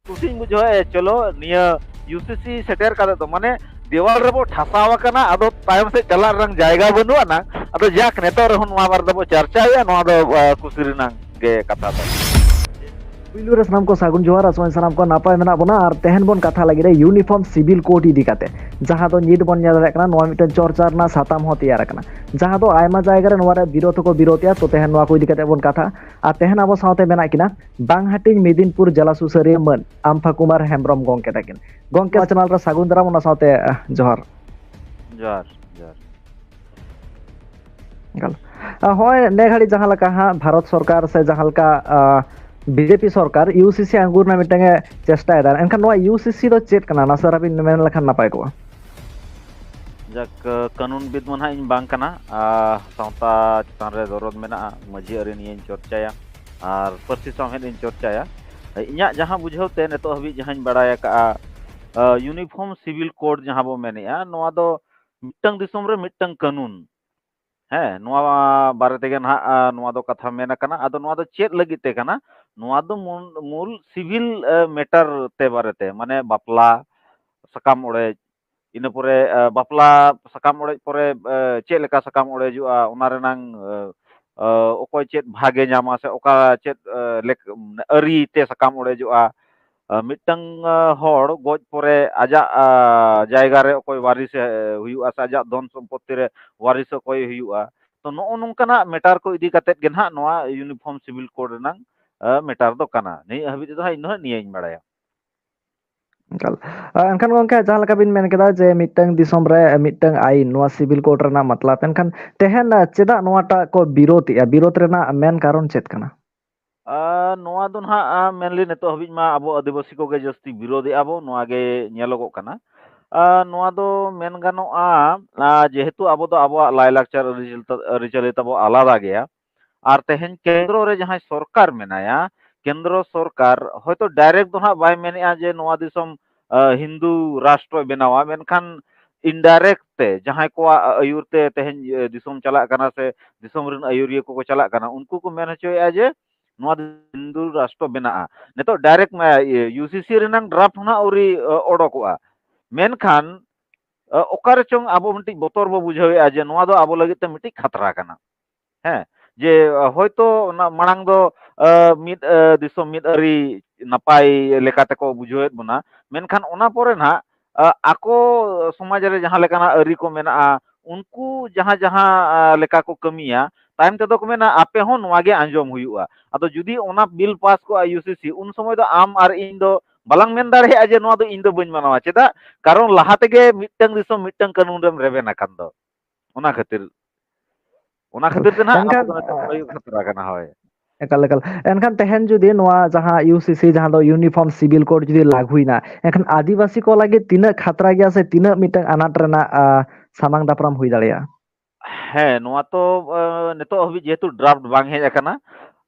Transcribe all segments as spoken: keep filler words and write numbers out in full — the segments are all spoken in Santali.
ᱠᱩᱥᱤᱧ ᱵᱩᱡᱷᱟᱹᱣᱟ, ᱮ, ᱪᱚᱞᱚ ᱱᱤᱭᱟᱹ ᱤᱭᱩ ᱥᱤ ᱥᱤ ᱥᱮᱴᱮᱨ ᱠᱟᱛᱮ ᱫᱚ, ᱢᱟᱱᱮ, ᱫᱮᱣᱟᱞ ᱨᱮᱵᱚ ᱴᱷᱟᱥᱟᱣ ᱟᱠᱟᱱᱟ, ᱟᱫᱚ ᱛᱟᱭᱚᱢ ᱥᱮᱫ ᱪᱟᱞᱟᱜ ᱨᱮᱱᱟᱜ ᱡᱟᱭᱜᱟ ᱵᱟᱹᱱᱩᱜ ᱟᱱᱟ᱾ ᱟᱫᱚ ᱡᱟᱠ, ᱱᱤᱛᱚᱜ ᱨᱮᱦᱚᱸ ᱱᱚᱣᱟ ᱵᱟᱨᱮ ᱫᱚᱵᱚ ᱪᱟᱨᱪᱟᱭᱟ, ᱱᱚᱣᱟ ᱫᱚ, ᱟ, ᱠᱩᱥᱤ ᱨᱮᱱᱟᱜ ᱜᱮ ᱠᱟᱛᱷᱟ ᱫᱚ᱾ ᱯᱩᱭᱞᱩ ᱨᱮ ᱥᱟᱱᱟᱢ ᱠᱚ ᱥᱟᱹᱜᱩᱱ ᱡᱚᱦᱟᱨ, ᱟᱥᱚᱜ ᱟᱹᱧ ᱥᱟᱱᱟᱢ ᱠᱚ ᱱᱟᱯᱟᱭ ᱢᱮᱱᱟᱜ ᱵᱚᱱᱟ᱾ ᱟᱨ ᱛᱮᱦᱮᱧ ᱵᱚᱱ ᱠᱟᱛᱷᱟ ᱞᱟᱹᱜᱤᱫ ᱨᱮ ᱤᱭᱩᱱᱤᱯᱷᱚᱨᱢ ᱥᱤᱵᱤᱞ ᱠᱳᱰ ᱤᱫᱤ ᱠᱟᱛᱮ, ᱡᱟᱦᱟᱸ ᱫᱚ ᱱᱤᱛ ᱵᱚᱱ ᱧᱮᱞ ᱫᱟᱲᱮᱭᱟᱜ ᱠᱟᱱᱟ, ᱱᱚᱣᱟ ᱢᱤᱫᱴᱮᱱ ᱪᱚᱨᱪᱟ ᱨᱮᱱᱟᱜ ᱥᱟᱛᱟᱢ ᱦᱚᱸ ᱛᱮᱭᱟᱨ ᱟᱠᱟᱱᱟ, ᱡᱟᱦᱟᱸ ᱫᱚ ᱟᱭᱢᱟ ᱡᱟᱭᱜᱟ ᱨᱮ ᱱᱚᱣᱟ ᱨᱮ ᱵᱤᱨᱳᱫᱷ ᱦᱚᱸᱠᱚ ᱵᱤᱨᱳᱫᱷ ᱮᱫᱟ᱾ ᱛᱚ, ᱛᱮᱦᱮᱧ ᱱᱚᱣᱟ ᱠᱚ ᱤᱫᱤ ᱠᱟᱛᱮ ᱵᱚᱱ ᱠᱟᱛᱷᱟ᱾ ᱟᱨ ᱛᱮᱦᱮᱧ ᱟᱵᱚ ᱥᱟᱶᱛᱮ ᱢᱮᱱᱟᱜ ᱠᱤᱱᱟ ᱵᱟᱝᱦᱟᱴᱤᱧ ᱢᱮᱫᱤᱱᱯᱩᱨ ᱡᱮᱞᱟ ᱥᱩᱥᱟᱹᱨᱤᱭᱟᱹ ᱢᱟᱹᱱ ᱟᱢᱯᱷᱟ ᱠᱩᱢᱟᱨ ᱦᱮᱢᱵᱨᱚᱢ ᱜᱚᱢᱠᱮ ᱛᱟᱹᱠᱤᱱ᱾ ᱜᱚᱢᱠᱮ, ᱱᱚᱣᱟ ᱪᱮᱱᱮᱞ ᱨᱮ ᱥᱟᱹᱜᱩᱱ ᱫᱟᱨᱟᱢ, ᱚᱱᱟ ᱥᱟᱶᱛᱮ, ᱟᱦ, ᱡᱚᱦᱟᱨ᱾ ᱡᱚᱦᱟᱨ, ᱡᱚᱦᱟᱨ᱾ ᱮᱠᱟᱞ᱾ ᱟᱨ ᱦᱚᱸᱜᱼᱚᱭ ᱱᱮ ᱜᱷᱟᱹᱲᱤᱡ ᱡᱟᱦᱟᱸ ᱞᱮᱠᱟ ᱦᱟᱸᱜ ᱵᱷᱟᱨᱚᱛ ᱥᱚᱨᱠᱟᱨ ᱥᱮ ᱡᱟᱦᱟᱸ ᱞᱮᱠᱟ, ᱟᱦ, ᱵᱤ ᱡᱮ ᱯᱤ ᱥᱚᱨᱠᱟᱨ ᱤᱭᱩ ᱥᱤ ᱥᱤ ᱟᱬᱜᱚ ᱨᱮᱱᱟᱜ ᱢᱤᱫᱴᱟᱝ ᱮ ᱪᱮᱥᱴᱟᱭᱮᱫᱟ, ᱮᱱᱠᱷᱟᱱ ᱱᱚᱣᱟ ᱤᱭᱩ ᱥᱤ ᱥᱤ ᱫᱚ ᱪᱮᱫ ᱠᱟᱱᱟ? ᱱᱟᱥᱮ ᱫᱷᱟᱨᱟ ᱵᱤᱱ ᱢᱮᱱ ᱞᱮᱠᱷᱟᱱ ᱱᱟᱯᱟᱭ ᱠᱚᱜᱼᱟ᱾ ᱡᱟᱠ, ᱠᱟᱹᱱᱩᱱ ᱵᱤᱫ ᱢᱟ ᱱᱟᱦᱟᱜ ᱤᱧ ᱵᱟᱝ ᱠᱟᱱᱟ, ᱟᱨ ᱥᱟᱶᱛᱟ ᱪᱮᱛᱟᱱ ᱨᱮ ᱫᱚᱨᱚᱫ ᱢᱮᱱᱟᱜᱼᱟ, ᱢᱟᱹᱡᱷᱤ ᱟᱹᱨᱤ ᱱᱤᱭᱟᱹᱧ ᱪᱚᱨᱪᱟᱭᱟ ᱟᱨ ᱯᱟᱹᱨᱥᱤ ᱥᱟᱶᱦᱮᱫ ᱤᱧ ᱪᱚᱨᱪᱟᱭᱟ᱾ ᱤᱧᱟᱹᱜ ᱡᱟᱦᱟᱸ ᱵᱩᱡᱷᱟᱹᱣ ᱛᱮ ᱱᱤᱛᱚᱜ ᱦᱟᱹᱵᱤᱡ ᱡᱟᱦᱟᱸᱧ ᱵᱟᱲᱟᱭ ᱟᱠᱟᱜᱼᱟ, ᱟ, ᱤᱭᱩᱱᱤᱯᱷᱚᱨᱢ ᱥᱤᱵᱤᱞ ᱠᱳᱰ ᱡᱟᱦᱟᱸ ᱵᱚ ᱢᱮᱱᱮᱜᱼᱟ, ᱱᱚᱣᱟ ᱫᱚ ᱢᱤᱫᱴᱟᱝ ᱫᱤᱥᱚᱢ ᱨᱮ ᱢᱤᱫᱴᱟᱝ ᱠᱟᱹᱱᱩᱱ᱾ ᱦᱮᱸ, ᱱᱚᱣᱟ ᱵᱟᱨᱮ ᱛᱮᱜᱮ ᱱᱟᱦᱟᱜ, ᱟ, ᱱᱚᱣᱟ ᱫᱚ ᱠᱟᱛᱷᱟ ᱢᱮᱱ ᱟᱠᱟᱱᱟ᱾ ᱟᱫᱚ ᱱᱚᱣᱟ ᱫᱚ ᱪᱮᱫ ᱞᱟᱹᱜᱤᱫ ᱛᱮ ᱠᱟᱱᱟ? ᱱᱚᱣᱟ ᱫᱚ ᱢᱩᱞ, ᱢᱩᱞ ᱥᱤᱵᱤᱞ, ᱟ, ᱢᱮᱴᱟᱨ ᱛᱮ ᱵᱟᱨᱮᱛᱮ, ᱢᱟᱱᱮ ᱵᱟᱯᱞᱟ, ᱥᱟᱠᱟᱢ ᱚᱲᱮᱡ, ᱤᱱᱟᱹ ᱯᱚᱨᱮ, ᱟ, ᱵᱟᱯᱞᱟ ᱥᱟᱠᱟᱢ ᱚᱲᱮᱡ ᱯᱚᱨᱮ, ᱟ, ᱪᱮᱫ ᱞᱮᱠᱟ ᱥᱟᱠᱟᱢ ᱚᱲᱮᱡᱚᱜᱼᱟ, ᱚᱱᱟ ᱨᱮᱱᱟᱝ, ᱟ, ᱟ, ᱚᱠᱚᱭ ᱪᱮᱫ ᱵᱷᱟᱜᱮ ᱧᱟᱢᱟ ᱥᱮ ᱚᱠᱟ ᱪᱮᱫ, ᱟ, ᱞᱮᱠ-, ᱟᱹᱨᱤ ᱛᱮ ᱥᱟᱠᱟᱢ ᱚᱲᱮᱡᱚᱜᱼᱟ, ᱟ, ᱢᱤᱫᱴᱟᱝ, ᱟ, ᱦᱚᱲ ᱜᱚᱡ ᱯᱚᱨᱮ ᱟᱡᱟᱜ, ᱟ, ᱡᱟᱭᱜᱟ ᱨᱮ ᱚᱠᱚᱭ ᱣᱟᱨᱤᱥ ᱮ ᱦᱩᱭᱩᱜᱼᱟ ᱥᱮ ᱟᱡᱟᱜ ᱫᱷᱚᱱ ᱥᱚᱢᱯᱚᱛᱛᱤ ᱨᱮ ᱣᱟᱨᱤᱥ ᱚᱠᱚᱭ ᱦᱩᱭᱩᱜᱼᱟ᱾ ᱛᱚ, ᱱᱚᱜᱼᱚ ᱱᱚᱝᱠᱟᱱᱟᱜ ᱢᱮᱴᱟᱨ ᱠᱚ ᱤᱫᱤ ᱠᱟᱛᱮᱫ ᱜᱮ ᱱᱟᱦᱟᱜ ᱱᱚᱣᱟ ᱤᱭᱩᱱᱤᱯᱷᱚᱨᱢ ᱥᱤᱵᱤᱞ ᱠᱳᱰ ᱨᱮᱱᱟᱝ, ᱟ, ᱢᱮᱴᱟᱨ ᱫᱚ ᱠᱟᱱᱟ᱾ ᱱᱤᱭᱟᱹ ᱦᱟᱹᱵᱤᱡ ᱛᱮᱫᱚ ᱦᱟᱸᱜ ᱤᱧ ᱫᱚ ᱦᱟᱸᱜ ᱱᱤᱭᱟᱹᱧ ᱵᱟᱲᱟᱭᱟ᱾ ᱮᱠᱟᱞ᱾ ᱟ, ᱮᱱᱠᱷᱟᱱ ᱜᱚᱢᱠᱮ, ᱡᱟᱦᱟᱸ ᱞᱮᱠᱟ ᱵᱤᱱ ᱢᱮᱱ ᱠᱮᱫᱟ ᱡᱮ ᱢᱤᱫᱴᱟᱝ ᱫᱤᱥᱚᱢ ᱨᱮ ᱢᱤᱫᱴᱟᱝ ᱟᱭᱤᱱ, ᱱᱚᱣᱟ ᱥᱤᱵᱤᱞ ᱠᱳᱰ ᱨᱮᱱᱟᱜ ᱢᱚᱛᱞᱚᱵ, ᱮᱱᱠᱷᱟᱱ ᱛᱮᱦᱮᱧ, ᱟ, ᱪᱮᱫᱟᱜ ᱱᱚᱣᱟᱴᱟᱜ ᱠᱚ ᱵᱤᱨᱳᱫ ᱮᱜᱼᱟ? ᱵᱤᱨᱳᱫ ᱨᱮᱱᱟᱜ ᱢᱮᱱ ᱠᱟᱨᱚᱱ ᱪᱮᱫ ᱠᱟᱱᱟ? ᱟ, ᱱᱚᱣᱟ ᱫᱚ ᱱᱟᱦᱟᱜ, ᱟ, ᱢᱮᱱᱞᱮ ᱱᱤᱛᱚᱜ ᱦᱟᱹᱵᱤᱡ ᱢᱟ ᱟᱵᱚ ᱟᱹᱫᱤᱵᱟᱹᱥᱤ ᱠᱚᱜᱮ ᱡᱟᱹᱥᱛᱤ ᱵᱤᱨᱳᱫᱮᱜᱼᱟ ᱵᱚ, ᱱᱚᱣᱟ ᱜᱮ ᱧᱮᱞᱚᱜᱚᱜ ᱠᱟᱱᱟ᱾ ᱟ, ᱱᱚᱣᱟ ᱫᱚ ᱢᱮᱱ ᱜᱟᱱᱚᱜᱼᱟ, ᱟ, ᱡᱮᱦᱮᱛᱩ ᱟᱵᱚ ᱫᱚ ᱟᱵᱚᱣᱟᱜ ᱞᱟᱭᱼᱞᱟᱠᱪᱟᱨ ᱟᱹᱨᱤᱪᱟᱹᱞᱤ ᱛᱟ-, ᱟᱹᱨᱤᱪᱟᱹᱞᱤ ᱛᱟᱵᱚ ᱟᱞᱟᱫᱟ ᱜᱮᱭᱟ᱾ ᱟᱨ ᱛᱮᱦᱮᱧ ᱠᱮᱱᱫᱨᱚ ᱨᱮ ᱡᱟᱦᱟᱸᱭ ᱥᱚᱨᱠᱟᱨ ᱢᱮᱱᱟᱭᱟ, ᱠᱮᱱᱫᱨᱚ ᱥᱚᱨᱠᱟᱨ ᱦᱚᱭᱛᱳ ᱰᱟᱭᱨᱮᱠᱴ ᱫᱚ ᱱᱟᱦᱟᱜ ᱵᱟᱭ ᱢᱮᱱᱮᱜᱼᱟ ᱡᱮ ᱱᱚᱣᱟ ᱫᱤᱥᱚᱢ, ᱟ, ᱦᱤᱱᱫᱩ ᱨᱟᱥᱴᱨᱚᱭ ᱵᱮᱱᱟᱣᱟ, ᱢᱮᱱᱠᱷᱟᱱ ᱤᱱᱰᱟᱭᱨᱮᱠᱴ ᱛᱮ ᱡᱟᱦᱟᱸᱭ ᱠᱚᱣᱟᱜ ᱟᱹᱭᱩᱨ ᱛᱮ ᱛᱮᱦᱮᱧ, ᱮ, ᱫᱤᱥᱚᱢ ᱪᱟᱞᱟᱜ ᱠᱟᱱᱟ ᱥᱮ ᱫᱤᱥᱚᱢ ᱨᱮᱱ ᱟᱹᱭᱩᱨᱤᱭᱟᱹ ᱠᱚᱠᱚ ᱪᱟᱞᱟᱜ ᱠᱟᱱᱟ, ᱩᱱᱠᱩ ᱠᱚ ᱢᱮᱱ ᱦᱚᱪᱚᱭᱮᱜᱼᱟ ᱡᱮ ᱱᱚᱣᱟ ᱫᱚ ᱦᱤᱱᱫᱩ ᱨᱟᱥᱴᱨᱚ ᱵᱮᱱᱟᱜᱼᱟ᱾ ᱱᱤᱛᱚᱜ ᱰᱟᱭᱨᱮᱠᱴ ᱤᱭᱩᱥᱤᱥᱤ ᱨᱮᱱᱟᱝ ᱰᱨᱟᱯᱴ ᱦᱚᱸ ᱱᱟᱜ ᱟᱹᱣᱨᱤ ᱚᱰᱚᱠᱚᱜᱼᱟ᱾ ᱢᱮᱱᱠᱷᱟᱱ ᱚᱠᱟ ᱨᱮᱪᱚᱝ ᱟᱵᱚ ᱢᱤᱫᱴᱤᱡ ᱵᱚᱛᱚᱨ ᱵᱚ ᱵᱩᱡᱷᱟᱹᱣᱮᱫᱼᱟ ᱡᱮ ᱱᱚᱣᱟ ᱫᱚ ᱟᱵᱚ ᱞᱟᱹᱜᱤᱫ ᱛᱮ ᱢᱤᱫᱴᱤᱡ ᱠᱷᱟᱛᱨᱟ ᱠᱟᱱᱟ᱾ ᱦᱮᱸ, ᱡᱮ ᱦᱚᱭᱛᱳ ᱚᱱᱟ ᱢᱟᱲᱟᱝ ᱫᱚ ᱢᱤᱫ ᱫᱤᱥᱚᱢ ᱢᱤᱫ ᱟᱹᱨᱤ ᱱᱟᱯᱟᱭ ᱞᱮᱠᱟ ᱛᱮᱠᱚ ᱵᱩᱡᱷᱟᱹᱣᱮᱫ ᱵᱚᱱᱟ, ᱢᱮᱱᱠᱷᱟᱱ ᱚᱱᱟ ᱯᱚᱨᱮ ᱱᱟᱦᱟᱜ ᱟᱠᱚ ᱥᱚᱢᱟᱡᱽ ᱨᱮ ᱡᱟᱦᱟᱸ ᱞᱮᱠᱟᱱᱟᱜ ᱟᱹᱨᱤ ᱠᱚ ᱢᱮᱱᱟᱜᱼᱟ, ᱩᱱᱠᱩ ᱡᱟᱦᱟᱸ ᱡᱟᱦᱟᱸ ᱞᱮᱠᱟ ᱠᱚ ᱠᱟᱹᱢᱤᱭᱟ, ᱛᱟᱭᱚᱢ ᱛᱮᱫᱚ ᱠᱚ ᱢᱮᱱᱟ, "ᱟᱯᱮ ᱦᱚᱸ ᱱᱚᱣᱟ ᱜᱮ ᱟᱸᱡᱚᱢ ᱦᱩᱭᱩᱜᱼᱟ᱾" ᱟᱫᱚ ᱡᱩᱫᱤ ᱚᱱᱟ ᱵᱤᱞ ᱯᱟᱥ ᱠᱚᱜᱼᱟ ᱤᱭᱩᱥᱤᱥᱤ, ᱩᱱ ᱥᱚᱢᱚᱭ ᱫᱚ ᱟᱢ ᱟᱨ ᱤᱧ ᱫᱚ ᱵᱟᱞᱟᱝ ᱢᱮᱱ ᱫᱟᱲᱮᱭᱟᱜᱼᱟ ᱡᱮ ᱱᱚᱣᱟ ᱫᱚ ᱤᱧ ᱫᱚ ᱵᱟᱹᱧ ᱢᱟᱱᱟᱣᱟ᱾ ᱪᱮᱫᱟᱜ? ᱠᱟᱨᱚᱱ ᱞᱟᱦᱟ ᱛᱮᱜᱮ ᱢᱤᱫᱴᱟᱝ ᱫᱤᱥᱚᱢ ᱢᱤᱫᱴᱟᱝ ᱠᱟᱹᱱᱩᱱ ᱨᱮᱢ ᱨᱮᱵᱮᱱ ᱟᱠᱟᱱ ᱫᱚ᱾ ᱚᱱᱟ ᱠᱷᱟᱹᱛᱤᱨ, ᱚᱱᱟ ᱠᱷᱟᱹᱛᱤᱨ ᱛᱮ ᱱᱟᱦᱟᱜ ᱟᱵᱚ ᱮᱱᱠᱷᱟᱱ, ᱫᱚ ᱱᱤᱛᱚᱜ ᱠᱷᱚᱱ ᱜᱮ ᱠᱷᱟᱛᱨᱟ ᱠᱟᱱᱟ᱾ ᱦᱳᱭ᱾ ᱮᱠᱟᱞ, ᱮᱠᱟᱞ᱾ ᱮᱱᱠᱷᱟᱱ ᱛᱮᱦᱮᱧ ᱡᱩᱫᱤ ᱱᱚᱣᱟ ᱡᱟᱦᱟᱸ ᱤᱭᱩᱥᱤᱥᱤ, ᱡᱟᱦᱟᱸ ᱫᱚ ᱤᱭᱩᱱᱤᱯᱷᱚᱨᱢ ᱥᱤᱵᱤᱞ ᱠᱳᱰ ᱡᱩᱫᱤ ᱞᱟᱹᱜᱩᱭᱮᱱᱟ, ᱮᱱᱠᱷᱟᱱ ᱟᱹᱫᱤᱵᱟᱹᱥᱤ ᱠᱚ ᱞᱟᱹᱜᱤᱫ ᱛᱤᱱᱟᱹᱜ ᱠᱷᱟᱛᱨᱟ ᱜᱮᱭᱟ ᱥᱮ ᱛᱤᱱᱟᱹᱜ ᱢᱤᱫᱴᱟᱝ ᱟᱱᱟᱴ ᱨᱮᱱᱟᱜ, ᱟ, ᱥᱟᱢᱟᱝ ᱫᱟᱯᱨᱟᱢ ᱦᱩᱭ ᱫᱟᱲᱮᱭᱟᱜᱼᱟ? ᱦᱮᱸ, ᱱᱚᱣᱟ ᱛᱚ, ᱟ, ᱱᱤᱛᱚᱜ ᱦᱟᱹᱵᱤᱡ ᱡᱮᱦᱮᱛᱩ ᱰᱨᱟᱯᱴ ᱵᱟᱝ ᱦᱮᱡ ᱟᱠᱟᱱᱟ,